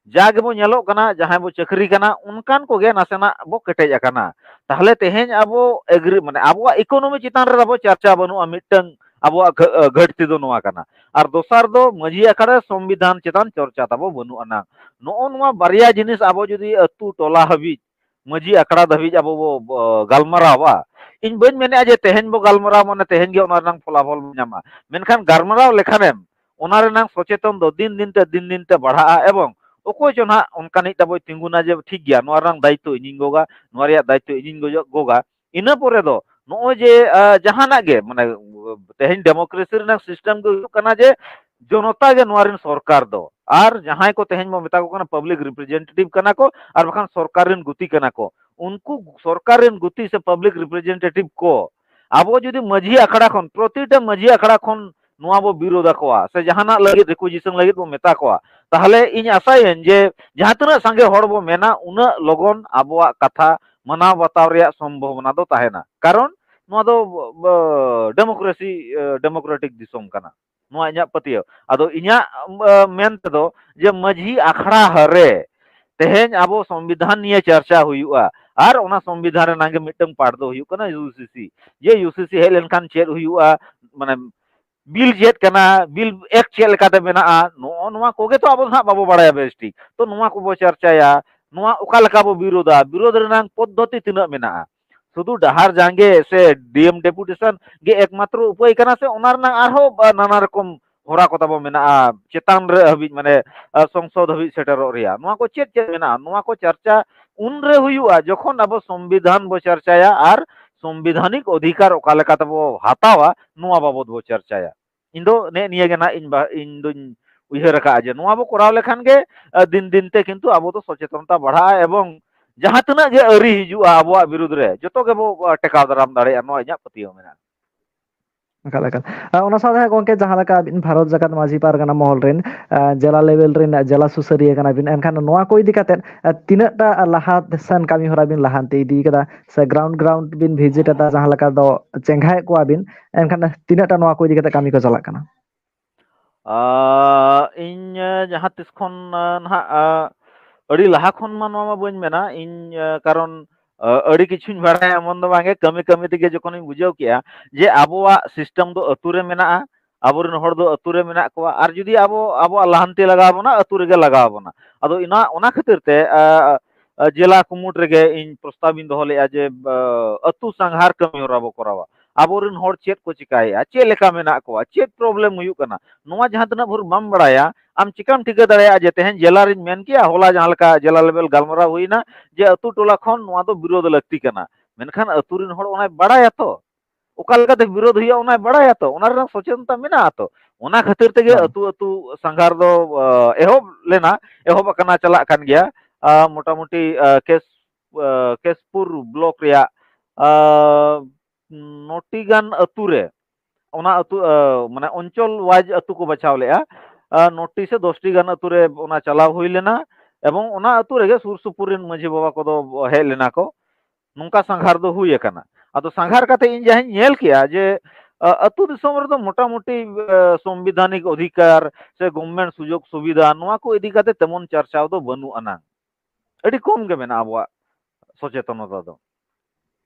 ᱡᱟ ᱜᱮᱵᱚ ᱧᱮᱞᱚᱜ ᱠᱟᱱᱟ, ᱡᱟᱦᱟᱸᱭ ᱵᱚ ᱪᱟᱹᱠᱨᱤ ᱠᱟᱱᱟ, ᱚᱱᱠᱟᱱ ᱠᱚᱜᱮ ᱱᱟᱥᱮᱱᱟᱜ ᱵᱚ ᱠᱮᱴᱮᱡ ᱟᱠᱟᱱᱟ᱾ ᱛᱟᱦᱚᱞᱮ ᱛᱮᱦᱮᱧ ᱟᱵᱚ ᱮᱜᱽᱨᱤ-, ᱢᱟᱱᱮ ᱟᱵᱚᱣᱟᱜ economy ᱪᱮᱛᱟᱱ ᱨᱮ ᱟᱵᱚ ᱪᱟᱨᱪᱟ ᱵᱟᱹᱱᱩᱜᱼᱟ, ᱢᱤᱫᱴᱟᱝ ᱟᱵᱚᱣᱟᱜ ᱜᱷᱟᱹ-, ᱜᱷᱟᱹᱴᱛᱤ ᱫᱚ ᱱᱚᱣᱟ ᱠᱟᱱᱟ᱾ ᱟᱨ ᱫᱚᱥᱟᱨ ᱫᱚ ᱢᱟᱹᱡᱷᱤ ᱟᱠᱷᱲᱟ ᱨᱮ ᱥᱚᱝᱵᱤᱫᱷᱟᱱ ᱪᱮᱛᱟᱱ ᱪᱚᱨᱪᱟ ᱛᱟᱵᱚ ᱵᱟᱹᱱᱩᱜ ᱟᱱᱟᱝ᱾ ᱱᱚᱜᱼᱚ ᱱᱚᱣᱟ ᱵᱟᱨᱭᱟ ᱡᱤᱱᱤᱥ ᱟᱵᱚ ᱡᱩᱫᱤ ᱟᱹᱛᱩ ᱴᱚᱞᱟ ᱦᱟᱹᱵᱤᱡ, ᱢᱟᱹᱡᱷᱤ ᱟᱠᱷᱲᱟ ᱫᱷᱟᱹᱵᱤᱡ ᱟᱵᱚ ᱵᱚ, ᱵᱚ ᱜᱟᱞᱢᱟᱨᱟᱣᱟ, ᱤᱧ ᱵᱟᱹᱧ ᱢᱮᱱᱮᱫᱼᱟ ᱡᱮ ᱛᱮᱦᱮᱧ ᱵᱚ ᱜᱟᱞᱢᱟᱨᱟᱣ ᱢᱟᱱᱮ ᱛᱮᱦᱮᱧ ᱜᱮ ᱚᱱᱟ ᱨᱮᱱᱟᱜ ᱯᱷᱚᱞᱟᱯᱷᱚᱞ ᱵᱚ ᱧᱟᱢᱟ, ᱢᱮᱱᱠᱷᱟᱱ ᱜᱟᱞᱢᱟᱨᱟᱣ ᱞᱮᱠᱷᱟᱱᱮᱢ ᱚᱱᱟ ᱨᱮᱱᱟᱜ ᱥᱚᱪᱮᱛᱚᱱ ᱫᱚ ᱫᱤᱱ ᱫᱤᱱ ᱛᱮ, ᱫᱤᱱ ᱫᱤᱱ ᱛᱮ ᱵᱟᱲᱦᱟᱜᱼᱟ᱾ ᱮᱵᱚᱝ ᱚᱠᱚᱭ ᱪᱚ ᱱᱟᱦᱟᱜ ᱚᱱᱠᱟᱱᱤᱡ ᱛᱟᱵᱚᱭ ᱛᱤᱸᱜᱩᱱᱟ ᱡᱮ ᱴᱷᱤᱠ ᱜᱮᱭᱟ, ᱱᱚᱣᱟ ᱨᱮᱱᱟᱜ ᱫᱟᱭᱤᱛᱛᱚ ᱤᱧᱤᱧ ᱜᱚᱜᱟ, ᱱᱚᱣᱟ ᱨᱮᱭᱟᱜ ᱫᱟᱭᱤᱛᱛᱚ ᱤᱧᱤᱧ ᱜᱚᱡᱚᱜ, ᱜᱚᱜᱟ᱾ ᱤᱱᱟᱹ ᱯᱚᱨᱮ ᱫᱚ ᱱᱚᱜᱼᱚᱭ ᱡᱮ, ᱟ, ᱡᱟᱦᱟᱱᱟᱜ ᱜᱮ, ᱢᱟᱱᱮ, ᱛᱮᱦᱮᱧ democracy ᱨᱮᱱᱟᱜ system ᱜᱮ ᱦᱩᱭᱩᱜ ᱠᱟᱱᱟ ᱡᱮ ᱡᱚᱱᱚᱛᱟ ᱜᱮ ᱱᱚᱣᱟ ᱨᱮᱱ ᱥᱚᱨᱠᱟᱨ ᱫᱚ᱾ ᱟᱨ ᱡᱟᱦᱟᱸᱭ ᱠᱚ ᱛᱮᱦᱮᱧ ᱵᱚ ᱢᱮᱛᱟ ᱠᱚ ᱠᱟᱱᱟ public representative ᱠᱟᱱᱟ ᱠᱚ, ᱟᱨ ᱵᱟᱠᱷᱟᱱ ᱥᱚᱨᱠᱟᱨ ᱨᱮᱱ ᱜᱩᱛᱤ ᱠᱟᱱᱟ ᱠᱚ, ᱩᱱᱠᱩ ᱥᱚᱨᱠᱟᱨ ᱨᱮᱱ ᱜᱩᱛᱤ ᱥᱮ public representative ᱠᱚ ᱟᱵᱚ ᱡᱩᱫᱤ ᱢᱟᱹᱡᱷᱤ ᱟᱠᱷᱲᱟ ᱠᱷᱚᱱ, ᱯᱨᱚᱛᱤᱴᱟ ᱢᱟᱹᱡᱷᱤ ᱟᱠᱷᱲᱟ ᱠᱷᱚᱱ ᱱᱚᱣᱟ ᱵᱚ ᱵᱤᱨᱳᱫ ᱟᱠᱚᱣᱟ ᱥᱮ ᱡᱟᱦᱟᱱᱟᱜ ᱞᱟᱹᱜᱤᱫ requisition ᱞᱟᱹᱜᱤᱫ ᱵᱚ ᱢᱮᱛᱟ ᱠᱚᱣᱟ, ᱛᱟᱦᱚᱞᱮ ᱤᱧ ᱟᱥᱟᱭᱟᱹᱧ ᱡᱮ ᱡᱟᱦᱟᱸ ᱛᱤᱱᱟᱹᱜ ᱥᱟᱸᱜᱮ ᱦᱚᱲ ᱵᱚ ᱢᱮᱱᱟ, ᱩᱱᱟᱹᱜ ᱞᱚᱜᱚᱱ ᱟᱵᱚᱣᱟᱜ ᱠᱟᱛᱷᱟ ᱢᱟᱱᱟᱣ ᱵᱟᱛᱟᱣ ᱨᱮᱭᱟᱜ ᱥᱚᱢᱵᱷᱚᱵᱚᱱᱟ ᱫᱚ ᱛᱟᱦᱮᱱᱟ᱾ ᱠᱟᱨᱚᱱ ᱱᱚᱣᱟ ᱫᱚ, ᱵᱚ-, democracy, ᱮ, democratic ᱫᱤᱥᱚᱢ ᱠᱟᱱᱟ᱾ ᱱᱚᱣᱟ ᱤᱧᱟᱹᱜ ᱯᱟᱹᱛᱭᱟᱹᱣ᱾ ᱟᱫᱚ ᱤᱧᱟᱹᱜ, ᱮ, ᱢᱮᱱ ᱛᱮᱫᱚ ᱡᱮ ᱢᱟᱹᱡᱷᱤ ᱟᱠᱷᱲᱟ ᱨᱮ ᱛᱮᱦᱮᱧ ᱟᱵᱚ ᱥᱚᱝᱵᱤᱫᱷᱟᱱ ᱱᱤᱭᱮ ᱪᱟᱨᱪᱟ ᱦᱩᱭᱩᱜᱼᱟ, ᱟᱨ ᱚᱱᱟ ᱥᱚᱝᱵᱤᱫᱷᱟᱱ ᱨᱮᱱᱟᱜ ᱜᱮ ᱢᱤᱫᱴᱟᱝ part ᱫᱚ ᱦᱩᱭᱩᱜ ᱠᱟᱱᱟ U C C᱾ ᱡᱮ U C C ᱦᱮᱡ ᱞᱮᱱᱠᱷᱟᱱ ᱪᱮᱫ ᱦᱩᱭᱩᱜᱼᱟ, ᱢᱟᱱᱮ ᱵᱤᱞ ᱪᱮᱫ ᱠᱟᱱᱟ, ᱵᱤᱞ ᱮᱠᱴ ᱪᱮᱫ ᱞᱮᱠᱟᱛᱮ ᱢᱮᱱᱟᱜᱼᱟ, ᱱᱚᱜᱼᱚ ᱱᱚᱣᱟ ᱠᱚᱜᱮ ᱛᱚ ᱟᱵᱚ ᱫᱚ ᱦᱟᱸᱜ ᱵᱟᱵᱚ ᱵᱟᱲᱟᱭᱟ ᱵᱮᱥ ᱴᱷᱤᱠ᱾ ᱛᱚ ᱱᱚᱣᱟ ᱠᱚᱵᱚ ᱪᱟᱨᱪᱟᱭᱟ, ᱱᱚᱣᱟ ᱚᱠᱟ ᱞᱮᱠᱟ ᱵᱚ ᱵᱤᱨᱳᱫᱟ, ᱵᱤᱨᱳᱫ ᱨᱮᱱᱟᱜ ᱯᱚᱫᱽᱫᱷᱚᱛᱤ ᱛᱤᱱᱟᱹᱜ ᱢᱮᱱᱟᱜᱼᱟ᱾ ᱥᱩᱫᱷᱩ ᱰᱟᱦᱟᱨ ᱡᱟᱸᱜᱮ ᱥᱮ D M deputation ᱜᱮ ᱮᱠᱢᱟᱛᱨᱚ ᱩᱯᱟᱹᱭ ᱠᱟᱱᱟ ᱥᱮ ᱚᱱᱟ ᱨᱮᱱᱟᱜ ᱟᱨᱦᱚᱸ, ᱟ, ᱱᱟᱱᱟ ᱨᱚᱠᱚᱢ ᱦᱚᱨᱟ ᱠᱚ ᱛᱟᱵᱚ ᱢᱮᱱᱟᱜᱼᱟ, ᱪᱮᱛᱟᱱ ᱨᱮ ᱦᱟᱹᱵᱤᱡ, ᱢᱟᱱᱮ, ᱟ, ᱥᱚᱝᱥᱚᱫ ᱦᱟᱹᱵᱤᱡ ᱥᱮᱴᱮᱨᱚᱜ ᱨᱮᱭᱟᱜ? ᱱᱚᱣᱟ ᱠᱚ ᱪᱮᱫ ᱪᱮᱫ ᱢᱮᱱᱟᱜᱼᱟ? ᱱᱚᱣᱟ ᱠᱚ ᱪᱟᱨᱪᱟ ᱩᱱᱨᱮ ᱦᱩᱭᱩᱜᱼᱟ ᱡᱚᱠᱷᱚᱱ ᱟᱵᱚ ᱥᱚᱝᱵᱤᱫᱷᱟᱱ ᱵᱚ ᱪᱟᱨᱪᱟᱭᱟ ᱟᱨ ᱥᱚᱝᱵᱤᱫᱷᱟᱱᱤᱠ ᱚᱫᱷᱤᱠᱟᱨ ᱚᱠᱟ ᱞᱮᱠᱟ ᱛᱮᱵᱚ ᱦᱟᱛᱟᱣᱟ, ᱱᱚᱣᱟ ᱵᱟᱵᱚᱛ ᱵᱚ ᱪᱟᱨᱪᱟᱭᱟ᱾ ᱤᱧ ᱫᱚ ᱱᱮᱜᱼᱮ ᱱᱤᱭᱟᱹ ᱜᱮ ᱱᱟᱜ ᱤᱧ ᱵᱟ-, ᱤᱧ ᱫᱩᱧ ᱩᱭᱦᱟᱹᱨ ᱟᱠᱟᱫᱼᱟ ᱡᱮ ᱱᱚᱣᱟ ᱵᱚ ᱠᱚᱨᱟᱣ ᱞᱮᱠᱷᱟᱱ ᱜᱮ, ᱟ, ᱫᱤᱱ ᱫᱤᱱ ᱛᱮ ᱠᱤᱱᱛᱩ ᱟᱵᱚ ᱫᱚ ᱥᱚᱪᱮᱛᱚᱱᱚᱛᱟ ᱵᱟᱲᱦᱟᱜᱼᱟ, ᱮᱵᱚᱝ ᱡᱟᱦᱟᱸ ᱛᱤᱱᱟᱹᱜ ᱜᱮ ᱟᱹᱨᱤ ᱦᱤᱡᱩᱜᱼᱟ ᱟᱵᱚᱣᱟᱜ ᱵᱤᱨᱩᱫᱽ ᱨᱮ, ᱡᱚᱛᱚ ᱜᱮᱵᱚ, ᱟ, ᱴᱮᱠᱟᱣ ᱫᱟᱨᱟᱢ ᱫᱟᱲᱮᱭᱟᱜᱼᱟ, ᱱᱚᱣᱟ ᱤᱧᱟᱹᱜ ᱯᱟᱹᱛᱭᱟᱹᱣ ᱢᱮᱱᱟᱜᱼᱟ᱾ ᱮᱠᱟᱞ, ᱮᱠᱟᱞ᱾ ᱟᱨ ᱚᱱᱟ ᱥᱟᱶᱛᱮ ᱦᱟᱸᱜ ᱜᱚᱢᱠᱮ, ᱡᱟᱦᱟᱸ ᱞᱮᱠᱟ ᱟᱹᱵᱤᱱ ᱵᱷᱟᱨᱚᱛ ᱡᱟᱠᱟᱛ ᱢᱟᱹᱡᱷᱤ ᱯᱟᱨᱜᱟᱱᱟ ᱢᱚᱦᱚᱞ ᱨᱮᱱ, ᱟ, ᱡᱮᱞᱟ level ᱨᱮᱱ ᱡᱮᱞᱟ ᱥᱩᱥᱟᱹᱨᱤᱭᱟᱹ ᱠᱟᱱᱟ ᱵᱤᱱ, ᱮᱱᱠᱷᱟᱱ ᱱᱚᱣᱟ ᱠᱚ ᱤᱫᱤ ᱠᱟᱛᱮᱫ, ᱟ, ᱛᱤᱱᱟᱹᱜ ᱴᱟ ᱞᱟᱦᱟ ᱥᱮᱱ ᱠᱟᱹᱢᱤ ᱦᱚᱨᱟ ᱵᱤᱱ ᱞᱟᱦᱟᱱᱛᱤ ᱤᱫᱤ ᱠᱟᱫᱟ ᱥᱮ ground, ground ᱵᱤᱱ visit ᱮᱫᱟ, ᱡᱟᱦᱟᱸ ᱞᱮᱠᱟ ᱫᱚ ᱪᱮᱸᱜᱷᱟᱭᱮᱫ ᱠᱚᱣᱟ ᱵᱤᱱ, ᱮᱱᱠᱷᱟᱱ ᱛᱤᱱᱟᱹᱜ ᱴᱟ ᱱᱚᱣᱟ ᱠᱚ ᱤᱫᱤ ᱠᱟᱛᱮᱫ ᱠᱟᱹᱢᱤ ᱠᱚ ᱪᱟᱞᱟᱜ ᱠᱟᱱᱟ? ᱟ, ᱤᱧ, ᱟ, ᱡᱟᱦᱟᱸ ᱛᱤᱥ ᱠᱷᱚᱱ, ᱟ, ᱱᱟᱦᱟᱜ, ᱟ, ᱟᱹᱰᱤ ᱞᱟᱦᱟ ᱠᱷᱚᱱ ᱢᱟ ᱱᱚᱣᱟ ᱢᱟ ᱵᱟᱹᱧ ᱢᱮᱱᱟ, ᱤᱧ, ᱟ, ᱠᱟᱨᱚᱱ, ᱟ, ᱟᱹᱰᱤ ᱠᱤᱪᱷᱩᱧ ᱵᱟᱲᱟᱭᱟ ᱮᱢᱚᱱ ᱫᱚ ᱵᱟᱝᱜᱮ, ᱠᱟᱹᱢᱤ ᱠᱟᱹᱢᱤ ᱛᱮᱜᱮ ᱡᱚᱠᱷᱚᱱᱤᱧ ᱵᱩᱡᱷᱟᱹᱣ ᱠᱮᱜᱼᱟ ᱡᱮ ᱟᱵᱚᱣᱟᱜ system ᱫᱚ ᱟᱹᱛᱩ ᱨᱮ ᱢᱮᱱᱟᱜᱼᱟ, ᱟᱵᱚᱨᱮᱱ ᱦᱚᱲ ᱫᱚ ᱟᱹᱛᱩ ᱨᱮ ᱢᱮᱱᱟᱜ ᱠᱚᱣᱟ, ᱟᱨ ᱡᱩᱫᱤ ᱟᱵᱚ, ᱟᱵᱚᱣᱟᱜ ᱞᱟᱦᱟᱱᱛᱤ ᱞᱟᱜᱟᱣ ᱵᱚᱱᱟ, ᱟᱹᱛᱩ ᱨᱮᱜᱮ ᱞᱟᱜᱟᱣ ᱵᱚᱱᱟ᱾ ᱟᱫᱚ ᱤᱱᱟ-, ᱚᱱᱟ ᱠᱷᱟᱹᱛᱤᱨ ᱛᱮ, ᱟ, ᱟ, ᱡᱮᱞᱟ ᱠᱩᱢᱩᱴ ᱨᱮᱜᱮ ᱤᱧ ᱯᱨᱚᱥᱛᱟᱵ ᱤᱧ ᱫᱚᱦᱚ ᱞᱮᱫᱼᱟ ᱡᱮ, ᱟ, ᱟᱹᱛᱩ ᱥᱟᱸᱜᱷᱟᱨ ᱠᱟᱹᱢᱤ ᱦᱚᱨᱟ ᱵᱚ ᱠᱚᱨᱟᱣᱟ᱾ ᱟᱵᱚᱨᱮᱱ ᱦᱚᱲ ᱪᱮᱫ ᱠᱚ ᱪᱤᱠᱟᱭᱮᱫᱼᱟ, ᱪᱮᱫ ᱞᱮᱠᱟ ᱢᱮᱱᱟᱜ ᱠᱚᱣᱟ, ᱪᱮᱫ problem ᱦᱩᱭᱩᱜ ᱠᱟᱱᱟ, ᱱᱚᱣᱟ ᱡᱟᱦᱟᱸ ᱛᱤᱱᱟᱹᱜ ᱵᱷᱳᱨ ᱵᱟᱢ ᱵᱟᱲᱟᱭᱟ, ᱟᱢ ᱪᱤᱠᱟᱢ ᱴᱷᱤᱠᱟᱹ ᱫᱟᱲᱮᱭᱟᱜᱼᱟ ᱡᱮ ᱛᱮᱦᱮᱧ ᱡᱮᱞᱟ ᱨᱤᱧ ᱢᱮᱱ ᱠᱮᱜᱼᱟ, ᱦᱚᱞᱟ ᱡᱟᱦᱟᱸ ᱞᱮᱠᱟ ᱡᱮᱞᱟ level ᱜᱟᱞᱢᱟᱨᱟᱣ ᱦᱩᱭᱱᱟ ᱡᱮ ᱟᱹᱛᱩ ᱴᱚᱞᱟ ᱠᱷᱚᱱ ᱱᱚᱣᱟ ᱫᱚ ᱵᱤᱨᱳᱫᱷ ᱞᱟᱹᱠᱛᱤ ᱠᱟᱱᱟ, ᱢᱮᱱᱠᱷᱟᱱ ᱟᱹᱛᱩ ᱨᱮᱱ ᱦᱚᱲ ᱚᱱᱟᱭ ᱵᱟᱲᱟᱭᱟ ᱛᱚ, ᱚᱠᱟ ᱞᱮᱠᱟᱛᱮ ᱵᱤᱨᱳᱫᱷ ᱦᱩᱭᱩᱜᱼᱟ ᱚᱱᱟᱭ ᱵᱟᱲᱟᱭᱟ ᱛᱚ, ᱚᱱᱟ ᱨᱮᱱᱟᱜ ᱥᱚᱪᱮᱛᱚᱱᱚᱛᱟ ᱢᱮᱱᱟᱜᱼᱟ ᱛᱚ᱾ ᱚᱱᱟ ᱠᱷᱟᱹᱛᱤᱨ ᱛᱮᱜᱮ ᱦᱮᱸ᱾ ᱟᱹᱛᱩ ᱟᱹᱛᱩ ᱥᱟᱸᱜᱷᱟᱨ ᱫᱚ, ᱟ, ᱮᱦᱚᱵ ᱞᱮᱱᱟ, ᱮᱦᱚᱵ ᱟᱠᱟᱱᱟ, ᱪᱟᱞᱟᱜ ᱠᱟᱱ ᱜᱮᱭᱟ᱾ ᱟ, ᱢᱚᱴᱟᱢᱩᱴᱤ, ᱟ, ᱠᱮᱥ-, ᱟ, ᱠᱮᱥᱯᱩᱨ block ᱨᱮᱭᱟᱜ, ᱟ, ᱱᱚᱴᱤ ᱜᱟᱱ ᱟᱹᱛᱩ ᱨᱮ ᱚᱱᱟ ᱟᱹᱛᱩ, ᱟ, ᱢᱟᱱᱮ ᱚᱧᱪᱚᱞ ᱣᱟᱭᱤᱡ ᱟᱹᱛᱩ ᱠᱚ ᱵᱟᱪᱷᱟᱣ ᱞᱮᱜᱼᱟ᱾ ᱟ, ᱱᱚᱴᱤ ᱥᱮ ᱫᱚᱥᱴᱤ ᱜᱟᱱ ᱟᱹᱛᱩ ᱨᱮ ᱚᱱᱟ ᱪᱟᱞᱟᱣ ᱦᱩᱭ ᱞᱮᱱᱟ, ᱮᱵᱚᱝ ᱚᱱᱟ ᱟᱹᱛᱩ ᱨᱮᱜᱮ ᱥᱩᱨ ᱥᱩᱯᱩᱨ ᱨᱮᱱ ᱢᱟᱹᱡᱷᱤ ᱵᱟᱵᱟ ᱠᱚᱫᱚ ᱦᱮᱡ ᱞᱮᱱᱟ ᱠᱚ᱾ ᱱᱚᱝᱠᱟ ᱥᱟᱸᱜᱷᱟᱨ ᱫᱚ ᱦᱩᱭ ᱟᱠᱟᱱᱟ᱾ ᱟᱫᱚ ᱥᱟᱸᱜᱷᱟᱨ ᱠᱟᱛᱮ ᱤᱧ ᱡᱟᱦᱟᱸᱧ ᱧᱮᱞ ᱠᱮᱜᱼᱟ ᱡᱮ, ᱟ, ᱟᱹᱛᱩ ᱫᱤᱥᱚᱢ ᱨᱮᱫᱚ ᱢᱚᱴᱟᱢᱩᱴᱤ, ᱟ, ᱥᱚᱝᱵᱤᱫᱷᱟᱱᱤᱠ ᱚᱫᱷᱤᱠᱟᱨ ᱥᱮ ᱜᱚᱵᱷᱢᱮᱱᱴ ᱥᱩᱡᱳᱜᱽ ᱥᱩᱵᱤᱫᱷᱟ, ᱱᱚᱣᱟ ᱠᱚ ᱤᱫᱤ ᱠᱟᱛᱮ ᱛᱮᱢᱚᱱ ᱪᱟᱨᱪᱟᱣ ᱫᱚ ᱵᱟᱹᱱᱩᱜ ᱟᱱᱟᱝ᱾ ᱟᱹᱰᱤ ᱠᱚᱢ ᱜᱮ ᱢᱮᱱᱟᱜᱼᱟ ᱟᱵᱚᱣᱟᱜ ᱥᱚᱪᱮᱛᱚᱱᱚᱛᱟ ᱫᱚ᱾